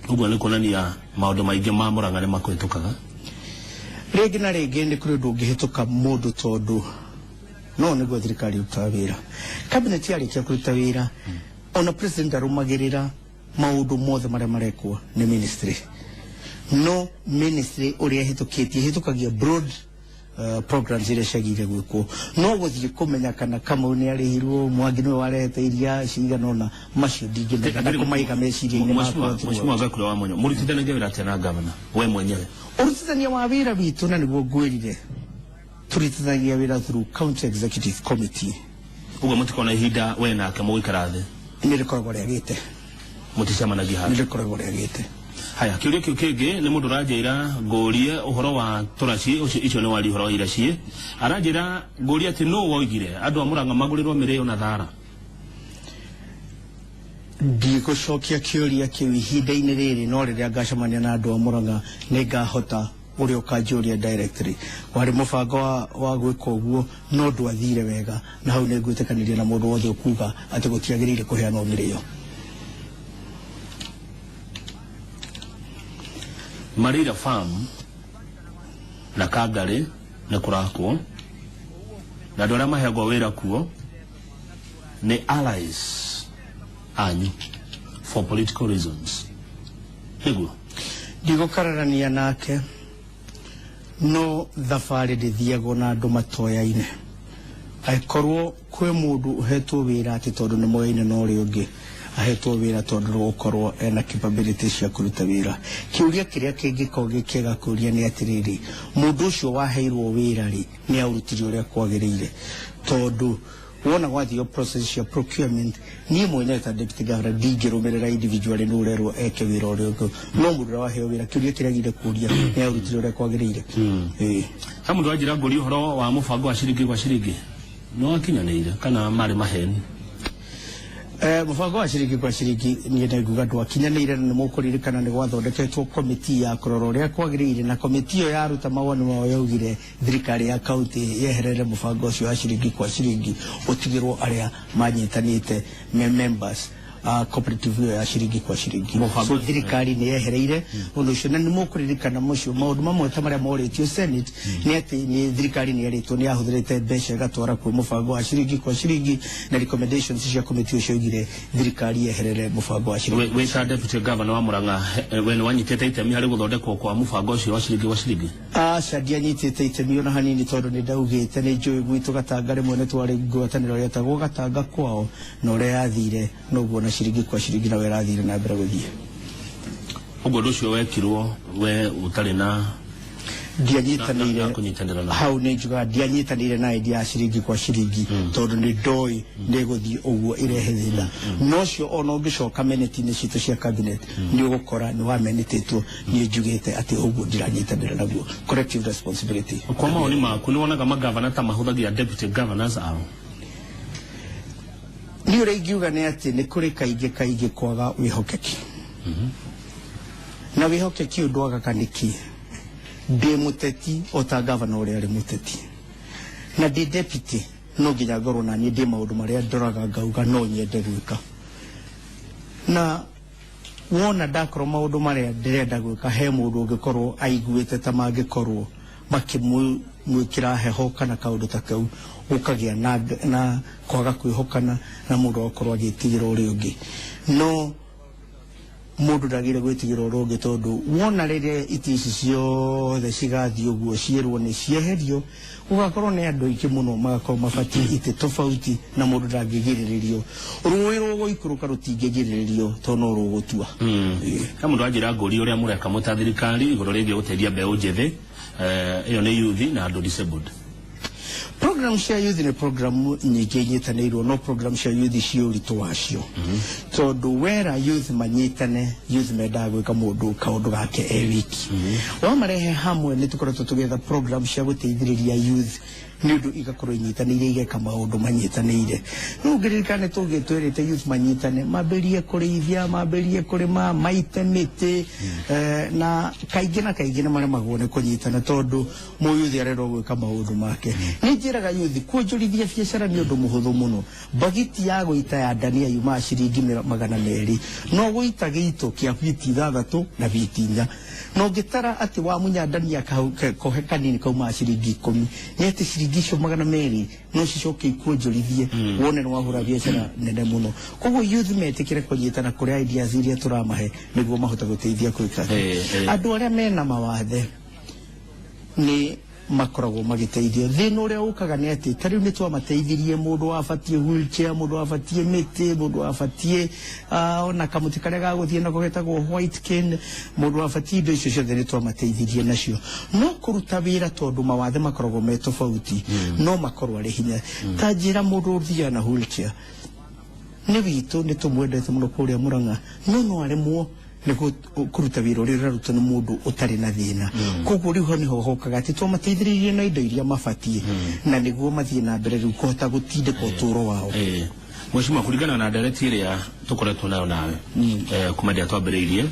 S1: Ũguo nĩ kuonania maũndũ maingĩ ma Murang'a nĩ makũhĩtũkaga?
S2: Rĩngĩ na rĩngĩ nĩ kũrĩ ũndũ ũngĩhĩtũka mũndũ, tondũ no nĩguo thirikari ĩrutaga wĩra. Cabinet yarĩkia kũruta wĩra, ona president arũmagĩrĩra maũndũ mothe marĩa marekwo nĩ ministry. No ministry ũrĩa ĩhĩtũkĩtie ĩhĩtũkagia broad programs iria ciagĩrĩire gwĩkwo, no gũthiĩ kũmenya kana Kamau nĩ arĩhirwo, Mwangi nĩwe warehete iria cigana ũna, macio ndingĩmenya na kũmaiga meciria-inĩ makwa.
S1: Mheshimiwa Gakure wa Monyo, mũrutithanagia wĩra atĩa na gavana we mwenyewe?
S2: Ũrutithania wa wĩra witũ, na nĩguo ngwĩrire, Tũrutithagia wĩra through county executive committee.
S1: Ũguo mũtikona ihinda we nake mũgũikara thĩ?
S2: Nĩ rĩkoragwo rĩagĩte.
S1: Mũticemanagia handũ?
S2: Nĩ rĩkoragwo rĩagĩte.
S1: Haya, kĩũria kĩu kĩngĩ nĩ mũndũ ũranjĩra ngũrie ũhoro wa tũraciĩ ũcio, icio nĩ waria ũhoro wa iraciĩ. Aranjĩra ngũrie atĩ nũ woigire andũ a Murang'a magũrĩrwo mĩrĩo na thara?
S2: Ndigũcokia kĩũria kĩu ihinda-inĩ rĩrĩ, no rĩrĩa ngacemania na andũ a Murang'a nĩ ngahota ũrĩa ũkanjũria directly. Warĩ mũbango wa gwĩka ũguo no ndwathire wega, na hau nĩ ngwĩtĩkanĩria na mũndũ wothe ũkuga atĩ gũtiagĩrĩire kũheanwo mĩrĩo.
S1: Marira Farm na Kangari nĩ kũrakwo, na andũ arĩa maheagwo wĩra kuo nĩ allies anyu for political reasons. Nĩguo?
S2: Ndigũkararania nake, no thabarĩ ndĩthiagwo na andũ matoyaine. Angĩkorwo kwĩ mũndũ ũhetwo wĩra atĩ tondũ nĩ moyaine na ũrĩa ũngĩ, ahetwo wĩra tondũ gũkorwo ena capability cia kũruta wĩra. Kĩũria kĩrĩa kĩngĩkorwo gĩ kĩega kũria nĩ atĩrĩrĩ, mũndũ ũcio waheirwo wĩra rĩ, nĩ aũrutire ũrĩa kwagĩrĩire? Tondũ wona gwathio process cia procurement, niĩ mwenyewe ta deputy governor ndingĩrũmĩrĩra individually nĩ ũrerwo eke wĩra ũrĩa ũngĩ, no mũndũ ũrĩa waheo wĩra, kĩũria kĩrĩa agĩrĩire kũria nĩ aũrutire ũrĩa kwagĩrĩire.
S1: He mũndũ wanjĩra ngũrie ũhoro wa mũbango wa ciringi kwa ciringi, nĩ wakinyanĩire kana marĩ maheni?
S2: Mũbango wa ciringi kwa ciringi niĩ nĩ nguga ndwakinyanĩire, na nĩ mũkũririkana nĩ gwathondeketwo komiti ya kũrora ũrĩa kwagĩrĩire, na komiti ĩyo yaruta mawoni mao yaugire thirikari ya kaunti yeherere mũbango ũcio wa ciringi kwa ciringi, ũtigĩrwo arĩa manyitanĩte me members cooperative ĩyo ya ciringi kwa ciringi. So thirikari nĩ yehereire ũndũ ũcio, na nĩ mũkũririkana mũcio maũndũ mamwe ta marĩa morĩtio Senate nĩ atĩ nĩ thirikari nĩ yerĩtwo nĩ yahũthĩrĩte mbeca ĩgatwara kwĩ mũbango wa ciringi kwa ciringi, na recommendations cia komiti ũcio oigire thirikari yeherere mũbango wa ciringi.
S1: Wĩ ta deputy governor wa Murang'a, we nĩ wanyitĩte itemi harĩ gũthondekwo kwa mũbango ũcio wa ciringi kwa ciringi?
S2: Aca, ndianyitĩte itemi ona hanini, tondũ nĩ ndaugĩte nĩ njũĩ gwitũ Gatanga rĩmwe nĩ twarĩ ngwatanĩro yetagwo Gatanga kwao, na ũrĩa yathire noguo na ciringi kwa ciringi na werathire na mbere gũthiĩ.
S1: Ũguo ũndũ ũcio wekirwo we ũtarĩ na
S2: ndianyitanĩire hau, nĩ njugaga ndianyitanĩire na idea ya ciringi kwa ciringi, tondũ nĩ ndoĩ nĩ gũthiĩ ũguo ĩrehe thĩna. No ũcio ona ũngĩcoka minute-inĩ citũ cia cabinet nĩ ũgũkora nĩ wamenĩtĩtwo niĩ njugĩte atĩ ũguo ndiranyitanĩra naguo. Collective responsibility.
S1: Kwa maoni maku nĩ wonaga magavana ta mahũthagia deputy governors ao?
S2: Niĩ ũrĩa ingiuga nĩ atĩ nĩ kũrĩ kaingĩ kaingĩ kwaga wĩhokeki. Na wĩhokeki ũyũ ndwagaga nĩkĩ? Ndĩ mũteti o ta gavana ũrĩa arĩ mũteti, na ndĩ deputy no nginya ngorwo na niĩ ndĩ maũndũ marĩa ndoraga ngauga no nyende gwĩka. Na wona ndakorwo maũndũ marĩa ndĩrenda gwĩka he mũndũ ũngĩkorwo aiguĩte ta mangĩkorwo makĩmwĩkĩra heho kana kaũndũ ta kau, gũkagĩa na kwaga kwĩhokana na mũndũ agakorwo agĩtigĩra ũrĩa ũngĩ. No mũndũ ndagĩrĩire gwĩtigĩra ũrĩa ũngĩ, tondũ wona rĩrĩa itĩ ici ciothe cigathiĩ ũguo ciĩrwo nĩ cieherio, gũgakorwo nĩ andũ aingĩ mũno magakorwo mabatiĩ itĩ tofauti, na mũndũ ndangĩgirĩrĩrio. Rũĩ rũgũikũrũka rũtingĩgirĩrĩrio tondũ no rũgũtua.
S1: He mũndũ wanjĩra ngũrie ũrĩa mũreka mũta thirikari igũrũ rĩgiĩ gũteithia mbeũ njĩthĩ, ĩyo nĩ youth na andũ disabled.
S2: Program cia youth nĩ program nyingĩ inyitanĩirwo, no program cia youth ci ũritũ wacio, tondũ wera youth manyitane, youth mendaga gwĩka mũndũ kaũndũ gake e wiki. Wamarehe hamwe nĩ tũkoretwo tũgĩetha program cia gũteithĩrĩria youth nĩ ũndũ igakorwo inyitanĩire igeka maũndũ manyitanĩire. No ũngĩririkana nĩ twĩrĩte youth manyitane, mambĩrĩrie kũrĩithia, mambĩrĩrie kũrĩma, maite mĩtĩ, na kaingĩ na kaingĩ nĩ maremagwo nĩ kũnyitana tondũ mũyuthi arerwo gwĩka maũndũ make. Nĩ njĩraga yuthi kuonjorithia biacara nĩ ũndũ mũhũthũ mũno. Bagiti ya gũita ya ndania yumaga ciringi 200, no gũita gĩito kĩa biti 6 na biti 4, na ũngĩtara atĩ wamunya ndania kohe kanini kaumaga ciringi 10, nĩ atĩ ciringi icio 200 no cicoke ikuonjorithie, wone nĩ wahũra biacara nene mũno. Koguo youth metĩkĩre kũnyitana kũrĩa ideas iria tũramahe nĩguo mahote gũteithia gwĩka. Andũ arĩa mena mawathe nĩ makoragwo magĩteithio. Thĩna ũrĩa ũkaga nĩ atĩ ta rĩu nĩ twamateithirie mũndũ wabatiĩ wheelchair, mũndũ wabatiĩ mĩtĩ, mũndũ wabatiĩ ona kamũtĩ karĩa ga gũthiĩ nako getagwo white cane, mũndũ wabatiĩ indo icio ciothe nĩ twamateithirie nacio. No kũruta wĩra tondũ mawathe makoragwo me tofauti, no makorwo arĩ hinya. Ta njĩra mũndũ ũthiaga na wheelchair nĩ witũ, nĩ tũmwendete mũno kũrĩa Murang'a, no aremwo nĩ kũruta wĩra ũrĩa ũrarutwo nĩ mũndũ ũtarĩ na thĩna. Koguo rĩu ho nĩho hokaga atĩ twamateithĩrĩirie na indo iria mabatiĩ, na nĩguo mathiĩ na mbere rĩu kũhota gũtindĩka ũtũũro wao.
S1: Mheshimiwa, kũringana na ndereti ĩrĩa tũkoretwo nayo nawe kuma rĩrĩa twambĩrĩirie,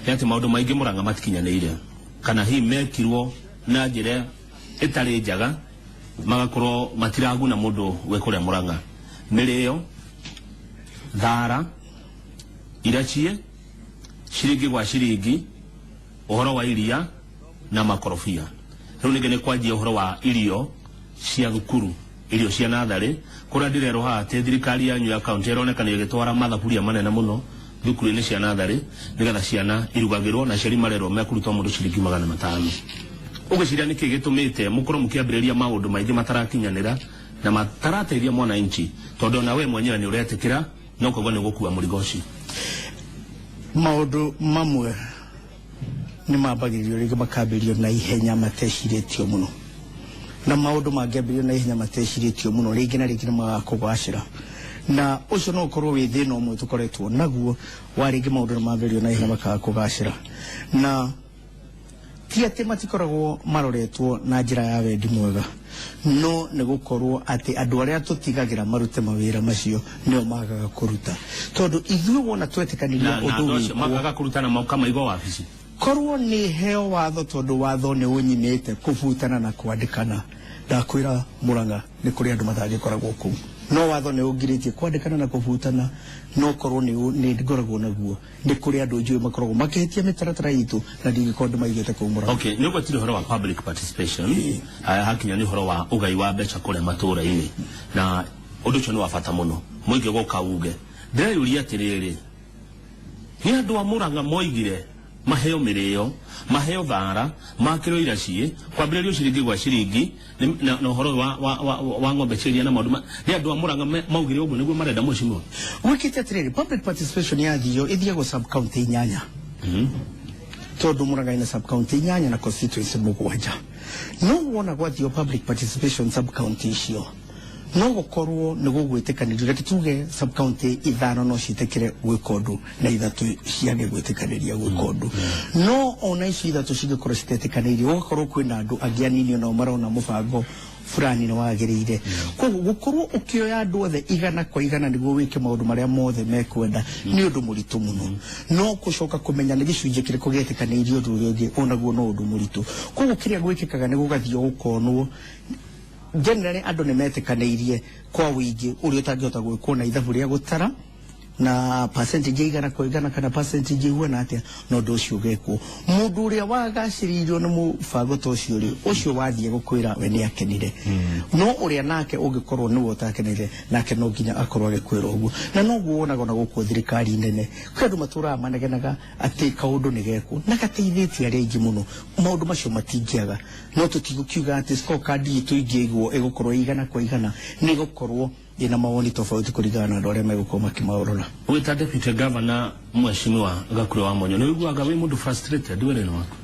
S1: nĩ atĩ maũndũ maingĩ Murang'a matikinyanĩire, kana hihi mekirwo na njĩra ĩtarĩ njega, magakorwo matiraguna mũndũ wĩ kũrĩa Murang'a. Mĩrĩo, thara, irachie, ciringi gwa ciringi, ũhoro wa iria na makorobia. Rĩu ningĩ nĩ kwanjia ũhoro wa irio cia thukuru, irio cia natharĩ, kũrĩa ndĩrerwo haha atĩ thirikari yanyu ya kaunti ĩroneka nĩ ĩgĩtwara mathaburia manene mũno thukuru-inĩ cia natharĩ nĩgetha ciana irugagĩrwo, na aciari marerwo mekũruta mũndũ ciringi 500. Ũgĩciria nĩkĩ gĩtũmĩte mũkorwo mũkĩambĩrĩria maũndũ maingĩ matarakinyanĩra na matarateithia mwananchi, tondũ ona we mwenyewe nĩ ũretĩkĩra no koguo nĩ gũkua mũrigo ũcio?
S2: Maũndũ mamwe nĩ mambagĩrĩrio rĩngĩ makambĩrĩrio na ihenya matecirĩtio mũno, na maũndũ mangĩambĩrĩrio na ihenya matecirĩtio mũno rĩngĩ na rĩngĩ nĩ magaga kũgacĩra, na ũcio no ũkorwo wĩ thĩna ũmwe tũkoretwo naguo wa rĩngĩ maũndũ nĩ mambĩrĩrio na ihenya makaga kũgacĩra. Na ti atĩ matikoragwo maroretwo na njĩra ya wendi mwega, no nĩ gũkorwo atĩ andũ arĩa tũtigagĩra marute mawĩra macio nĩo magaga kũruta, tondũ ithuĩ wona twetĩkanĩria ũndũ wĩkwo
S1: magaga kũruta na makamaigwo wabici.
S2: Korwo nĩ heo watho, tondũ watho nĩ ũnyimĩte kũbutana na kwandĩkana, ndakwĩra Murang'a nĩ kũrĩ andũ matangĩkoragwo kũu, no watho nĩ ũngirĩtie kwandĩkana na kũbutana, no korwo nĩ ngoragwo naguo nĩ kũrĩ andũ njũĩ makoragwo makĩhĩtia mĩtaratara itũ na ndingĩkorwo ndĩmaigĩte kũu Murang'a.
S1: Okay, nĩ ũgwetire ũhoro wa public participation, hakinya nĩ ũhoro wa ũgai wa mbeca kũrĩa matũũra-inĩ, na ũndũ ũcio nĩ wa bata mũno mũingĩ gũka uge. Ndĩreyũria atĩrĩrĩ, nĩ andũ a Murang'a moigire maheo mĩrĩo, maheo thara, makĩrwo iraciĩ, kwambĩrĩrio ciringi gwa ciringi, na ũhoro wa ng'ombe cia iria na maũndũ. Nĩ andũ a Murang'a maugire ũguo nĩguo marenda mheshimiwa?
S2: Gwĩkĩte atĩrĩrĩ, public participation yathio ĩthiagwo sub county 8, tondũ Murang'a ina sub county 8 na constituency 7. No wona gwathio public participation sub county icio, no gũkorwo nĩ gũgwĩtĩkanĩrio, reke tuge sub county 5 no ciĩtĩkĩre gwĩka ũndũ na 3 ciage gwĩtĩkanĩria gwĩka ũndũ. No ona icio 3 cingĩkorwo citetĩkanĩirie, gũgakorwo kwĩna andũ angĩ anini onao marona mũbango fulani nĩ wagĩrĩire. Koguo gũkorwo ũkĩoya andũ othe 100 kwa 100 nĩguo wĩke maũndũ marĩa mothe mekwenda nĩ ũndũ mũritũ mũno. No gũcoka kũmenya nĩ gĩcunjĩ kĩrĩkũ gĩetĩkanĩirie ũndũ ũrĩa ũngĩ onaguo no ũndũ mũritũ. Koguo kĩrĩa gwĩkĩkaga nĩ gũgathio gũkonwo generally andũ nĩ metĩkanĩirie kwa wĩingĩ ũrĩa ũtangĩhota gwĩkwo na ithabu rĩa gũtara na percentage 100 kwa 100 kana percentage ihuana atĩa, no ũndũ ũcio ũgekwo. Mũndũ ũrĩa wagacĩrĩirio nĩ mũbango ta ũcio rĩ, ũcio wathiĩ gũkwĩra we nĩ akenire, no ũrĩa nake ũngĩkorwo nĩwe ũtakenire nake no nginya akorwo agĩkwĩra ũguo. Na noguo wonaga ona gũkũ thirikari nene kwĩ andũ matũraga manegenaga atĩ kaũndũ nĩ gekwo na gateithĩtie arĩa aingĩ mũno. Maũndũ macio matingĩaga, no tũtigũkiuga atĩ scorecard itũ ingĩigwo ĩgũkorwo 100 kwa 100, nĩ ĩgũkorwo ina mawoni tofauti kũringana na andũ arĩa megũkorwo makĩmaũrora.
S1: Wĩta deputy governor mheshimiwa Gakure wa Monyo, nĩ ũiguaga wĩ mũndũ frustrated wĩra-inĩ waku,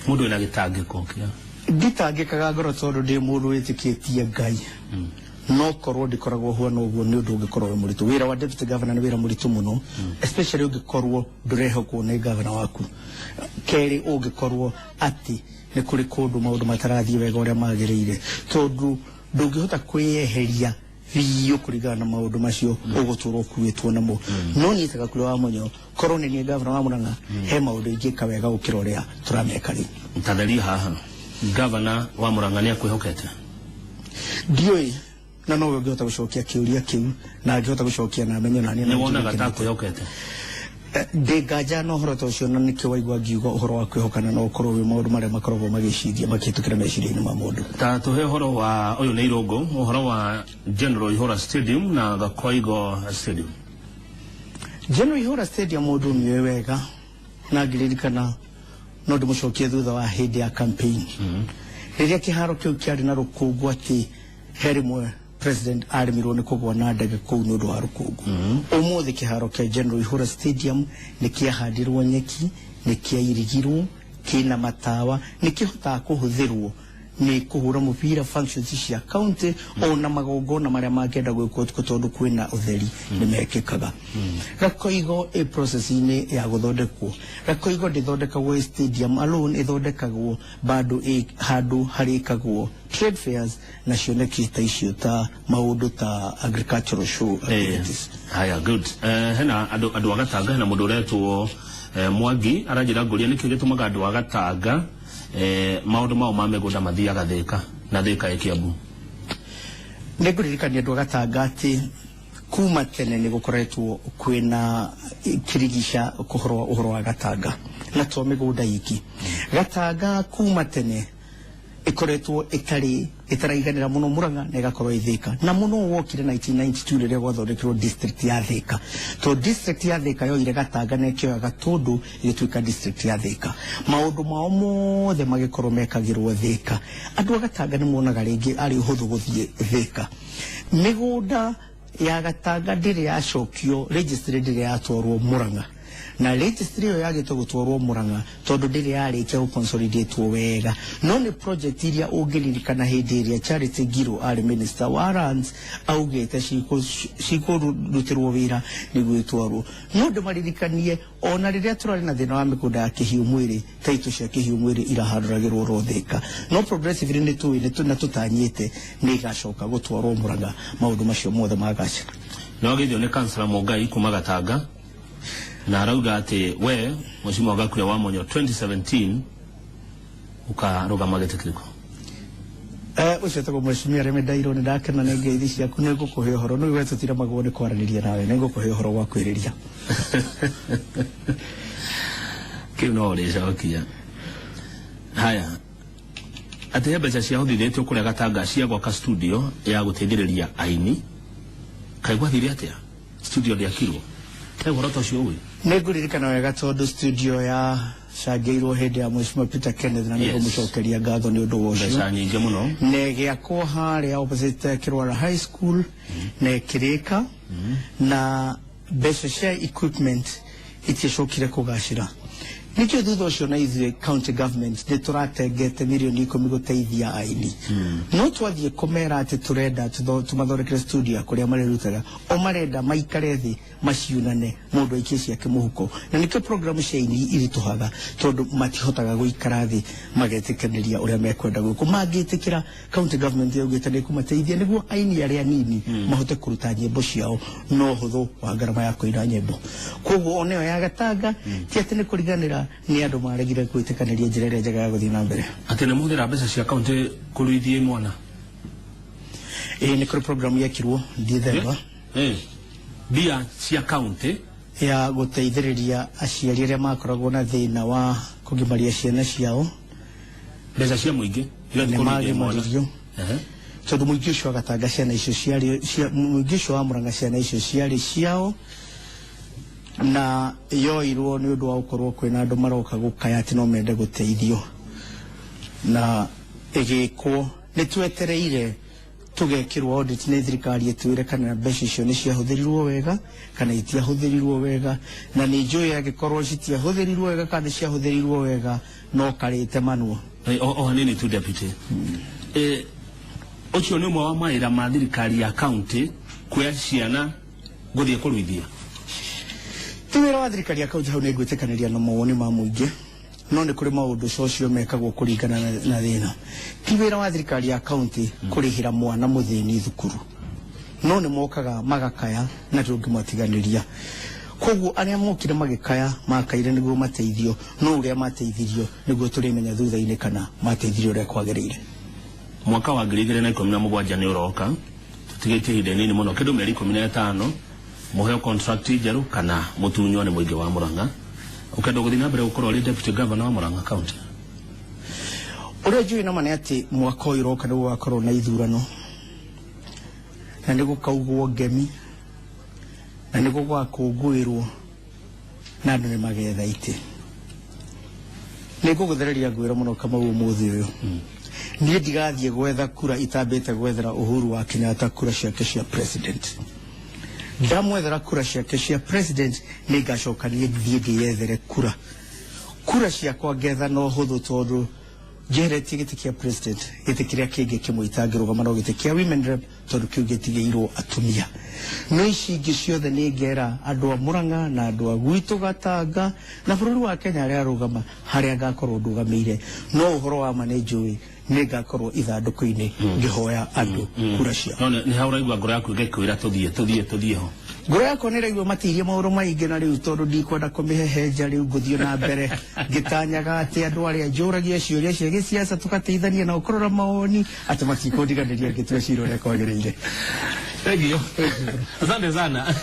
S1: mũndũ wĩna gĩtangĩko kĩa?
S2: Nditangĩkaga ngoro tondũ ndĩ mũndũ wĩtĩkĩtie Ngai, no korwo ndikoragwo huana ũguo nĩ ũndũ ũngĩkorwo wĩ mũritũ. Wĩra wa deputy governor nĩ wĩra mũritũ mũno, especially ũngĩkorwo ndũrehokwo nĩ governor waku. Kerĩ, ũngĩkorwo atĩ nĩ kũrĩ kũndũ maũndũ matarathiĩ wega ũrĩa magĩrĩire, tondũ ndũngĩhota kwĩyeheria biũ kũringana na maũndũ macio ũgũtũra ũkuĩtwo namo. No niĩ ta Gakure wa Monyo, korwo nĩ niĩ governor wa Murang'a, he maũndũ ingĩka wega gũkĩra ũrĩa tũrameka rĩu.
S1: Tatheria haha, governor wa Murang'a nĩ akwĩhokete?
S2: Ndiũĩ, na nowe ũngĩhota gũcokia kĩũria kĩu, na angĩhota gũcokia na amenye nani.
S1: Nĩ wonaga ta akwĩhokete?
S2: Ndĩ nganja na ũhoro ta ũcio, na nĩkĩo waigua ngiuga ũhoro wa kwĩhokana no ũkorwo wĩ maũndũ marĩa makoragwo magĩciria makĩhĩtũkĩra meciria-inĩ ma mũndũ.
S1: Ta tũhe ũhoro wa ũyũ nĩ Irũngũ, ũhoro wa General Ihura Stadium na Gakoigo Stadium.
S2: General Ihura Stadium mũndũ nĩoĩ wega, na ngĩririkana no ndĩmũcokie thutha wa hĩndĩ ya campaign. Rĩrĩa kĩharo kĩu kĩarĩ na rũkũngũ atĩ he rĩmwe president aremirwo nĩ kũgwa na ndege kũu nĩ ũndũ wa rũkũngũ. Ũmũthĩ kĩharo kĩa General Ihura Stadium nĩ kĩahandirwo nyeki, nĩ kĩairigirwo, kĩna matawa, nĩ kĩhotaga kũhũthĩrwo nĩ kũhũra mũbira functions cia county ona magongona marĩa mangĩenda gwĩkwo ũtukũ tondũ kwĩna ũtheri nĩ mekĩkaga. Gakoigo ĩ process-inĩ ya gũthondekwo. Gakoigo ndĩthondekagwo ĩ stadium alone, ĩthondekagwo bado ĩ handũ harĩkagwo trade fairs na cioneki ta icio ta maũndũ ta agricultural show activities.
S1: Haya, good. Hena andũ a Gatanga, hena mũndũ ũretwo Mwangi aranjĩra ngũria nĩkĩ gĩtũmaga andũ a Gatanga maũndũ mao ma mĩgũnda mathiaga Thĩka na Thĩka ĩ Kiambu.
S2: Nĩ ngũririkania andũ a Gatanga atĩ kuma tene nĩ gũkoretwo kwĩna kĩrigica ũhoro wa Gatanga na to mĩgũnda iki. Gatanga kuma tene ikoretwo itari itaraiganira muno Murang'a na igakorwo Thika na muno wokire 1992 riria gwathondekirwo district ya Thika to district ya Thika yoire Gatanga na ikioya Gatundu igituika district ya Thika. Maundu mao mothe magikorwo mekagirwo Thika. Andu a Gatanga ni monaga ringi ari uhuthu guthie Thika. Migunda ya Gatanga ndiri yacokio registry ndiri yatwarwo Murang'a na registry ĩyo yagĩtwo gũtwarwo Murang'a tondũ ndĩrĩ yarĩkia gũconsolidatwo wega. No nĩ project iria ũngĩririkana hĩndĩ ĩrĩa Charity Ngiro arĩ minister wa lands augĩte cikũrutĩrwo wĩra nĩguo ĩtwarwo. No ndĩmaririkanie ona rĩrĩa tũrarĩ na thĩna wa mĩgũnda ya kĩhiũ mwĩrĩ, taitũ cia kĩhiũ mwĩrĩ irahandũragĩrwo ro Thika. No progressively nĩ tũĩ na tũtanyĩte nĩ igacoka gũtwarwo Murang'a maũndũ macio mothe magacĩra.
S1: No gĩthio nĩ Councillor Mũngai kuma Gatanga na arauga atĩ we Mheshimiwa Gakure Wamunyoro 2017 ukarũgama gĩtĩ kĩrĩkũ?
S2: Ũcio etagwo Mheshimiwa Remi Ndairwo. Nĩ ndakena nĩ ngeithi ciaku, nĩ ngũkũhe ũhoro. Nĩ we tũtiramagwo nĩ kwaranĩria nawe, nĩ ngũkũhe ũhoro wa kwĩrĩria.
S1: Kĩu no ũrĩcokia. Haya, atĩ he mbeca ciahũthithĩtio kũrĩa Gatanga cia gwaka studio ya gũteithĩrĩria aini. Kaĩ gwathire atĩa? Studio ndĩakirwo. He ũhoro ta ũcio ũĩ?
S2: Nĩ ngũririkana wega tondũ studio ya cangĩirwo hĩndĩ ya Mheshimiwa Peter Kenneth na nĩ ngũmũcokeria ngatho nĩ ũndũ wa ũcio.
S1: Mbeca nyingĩ mũno.
S2: Na ĩgĩakwo harĩa opposite Kĩrwara High School na ĩkĩrĩka na mbeca cia equipment itiacokire kũgacĩra. Nĩkĩo thutha ũcio na ithuĩ county government nĩ tũratengete mirioni 10 gũteithia aini. No twathiĩ kũmera atĩ tũrenda tũmathondekere studio ya kũrĩa marĩrutaga, o marenda maikare thĩ maciunane mũndũ aikie ciake mũhuko. Na nĩkĩo programu cia aini iritũhaga tondũ matihotaga gũikara thĩ magetĩkanĩria ũrĩa mekwenda gwĩkwo. Mangĩtĩkĩra county government yaugĩte nĩ ĩkũmateithia nĩguo aini arĩa anini mahote kũruta nyĩmbo ciao no ũhũthũ wa ngarama ya kũina nyĩmbo. Koguo ona ĩyo ya Gatanga ti atĩ nĩ kũriganĩra nĩ andũ maregire gwĩtĩkanĩria njĩra ĩrĩa njega ya gũthiĩ na mbere.
S1: Atĩ nĩ mũhũthĩra mbeca cia kaunti kũruithia mwana?
S2: Ĩĩ, nĩ kũrĩ programu yekirwo Dithemba.
S1: Mbia cia kaunti
S2: ya gũteithĩrĩria aciari arĩa makoragwo na thĩna wa kũgimaria ciana ciao.
S1: Mbeca cia mũingĩ
S2: nĩ magimaririo tondũ mũingĩ ũcio wa Gatanga ciana icio ciarĩ mũingĩ ũcio wa Murang'a ciana icio ciarĩ ciao na yoirwo nĩ ũndũ wa gũkorwo kwĩna andũ maroka gũkaya atĩ no mende gũteithio na ĩgĩkwo. Nĩ twetereire tũgekĩrwo audit nĩ thirikari ĩtwĩre kana mbeca icio nĩ ciahũthĩrirwo wega kana itiahũthĩrirwo wega, na nĩ njũĩ angĩkorwo citiahũthĩrirwo wega kana nĩ ciahũthĩrirwo wega no karĩte manwo.
S1: O hanini tu deputy. Ũcio nĩ ũmwe wa mawĩra ma thirikari ya county kuoya ciana gũthiĩ kũruithia.
S2: Ti wĩra wa thirikari ya kaunti, hau nĩ ngwĩtĩkanĩria na mawoni ma mũingĩ, no nĩ kũrĩ maũndũ cocio mekagwo kũringana na thĩna. Ti wĩra wa thirikari ya kaunti kũrĩhĩra mwana mũthĩni thukuru, no nĩ mokaga magakaya na tũngĩmatiganĩria. Koguo arĩa mokire magĩkaya makaire nĩguo mateithio, no ũrĩa mateithirio nĩguo tũrĩmenya thutha-inĩ kana mateithirio ũrĩa kwagĩrĩire.
S1: Mwaka wa 2017 nĩ ũroka, tũtigĩtie ihinda inini mũno, kĩndũ mĩeri 15 mũheo contract njerũ kana mũtunywo nĩ mũingĩ wa Murang'a. Ũkenda gũthiĩ na mbere gũkorwo ũrĩ deputy governor wa Murang'a county?
S2: Ũrĩa njũĩ nama nĩ atĩ mwaka ũyũ ũroka nĩguo gũgakorwo na ithurano na nĩ gũkaugwo ngemi na nĩ gũgakũngũĩrwo na andũ nĩ magetha itĩ. Nĩ ngũgũthereria ngwĩra mũno Kamau ũmũthĩ ũyũ. Niĩ ndigathiĩ gwetha kura itambĩte gwethera Uhuru wa Kenyatta kura ciake cia president. Ndamwethera kura ciake cia president, nĩ ngacoka niĩ thiĩ ndĩyethere kura. Kura ciakwa ngetha na ũhũthũ, tondũ njeheretie gĩtĩ kĩa president, gĩtĩ kĩrĩa kĩngĩ kĩmwe itangĩrũgama no gĩtĩ kĩa women rep, tondũ kĩu gĩtigĩirwo atumia. No ici ingĩ ciothe nĩ ngera andũ a Murang'a na andũ a gwitũ Gatanga na bũrũri wa Kenya arĩa arũgama harĩa ngakorwo ndũgamĩire. No ũhoro wa ma nĩ njũĩ nĩ ngakorwo ithandũkũ-inĩ ngĩhoya andũ kura ciao.
S1: No nĩ hau ũraigua ngoro yaku ĩgĩkwĩra tũthiĩ, tũthiĩ, tũthiĩ ho?
S2: Ngoro yakwa nĩ ĩraigua matirie maũndũ maingĩ, na rĩu tondũ ndikwenda kũmĩhehenja, rĩu ngũthiĩ na mbere ngĩtanyaga atĩ andũ arĩa njũragia ciũria cia gĩciaca, tũgateithania na ũkũrora mawoni, atĩ matikũndiganĩria ngĩtua cira ũrĩa kwagĩrĩire.
S1: Thank you. Asante sana.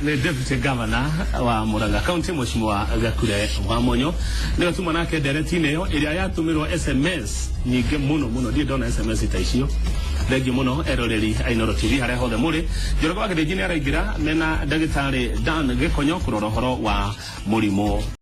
S1: Nĩ Deputy Governor wa Murang'a County, Mheshimiwa Gakure Wamonyo, nĩwe tuma nake ndereti-inĩ ĩyo ĩrĩa yatũmĩrwo SMS nyingĩ mũno mũno. Ndirĩ ndona SMS ta icio. Thengiũ mũno eroreri a Inooro TV harĩa hothe mũrĩ. Njoroge wa Gĩthĩnji nĩ araingĩra mena ndagĩtarĩ Dan Gĩkonyo kũrora ũhoro wa mũrimũ.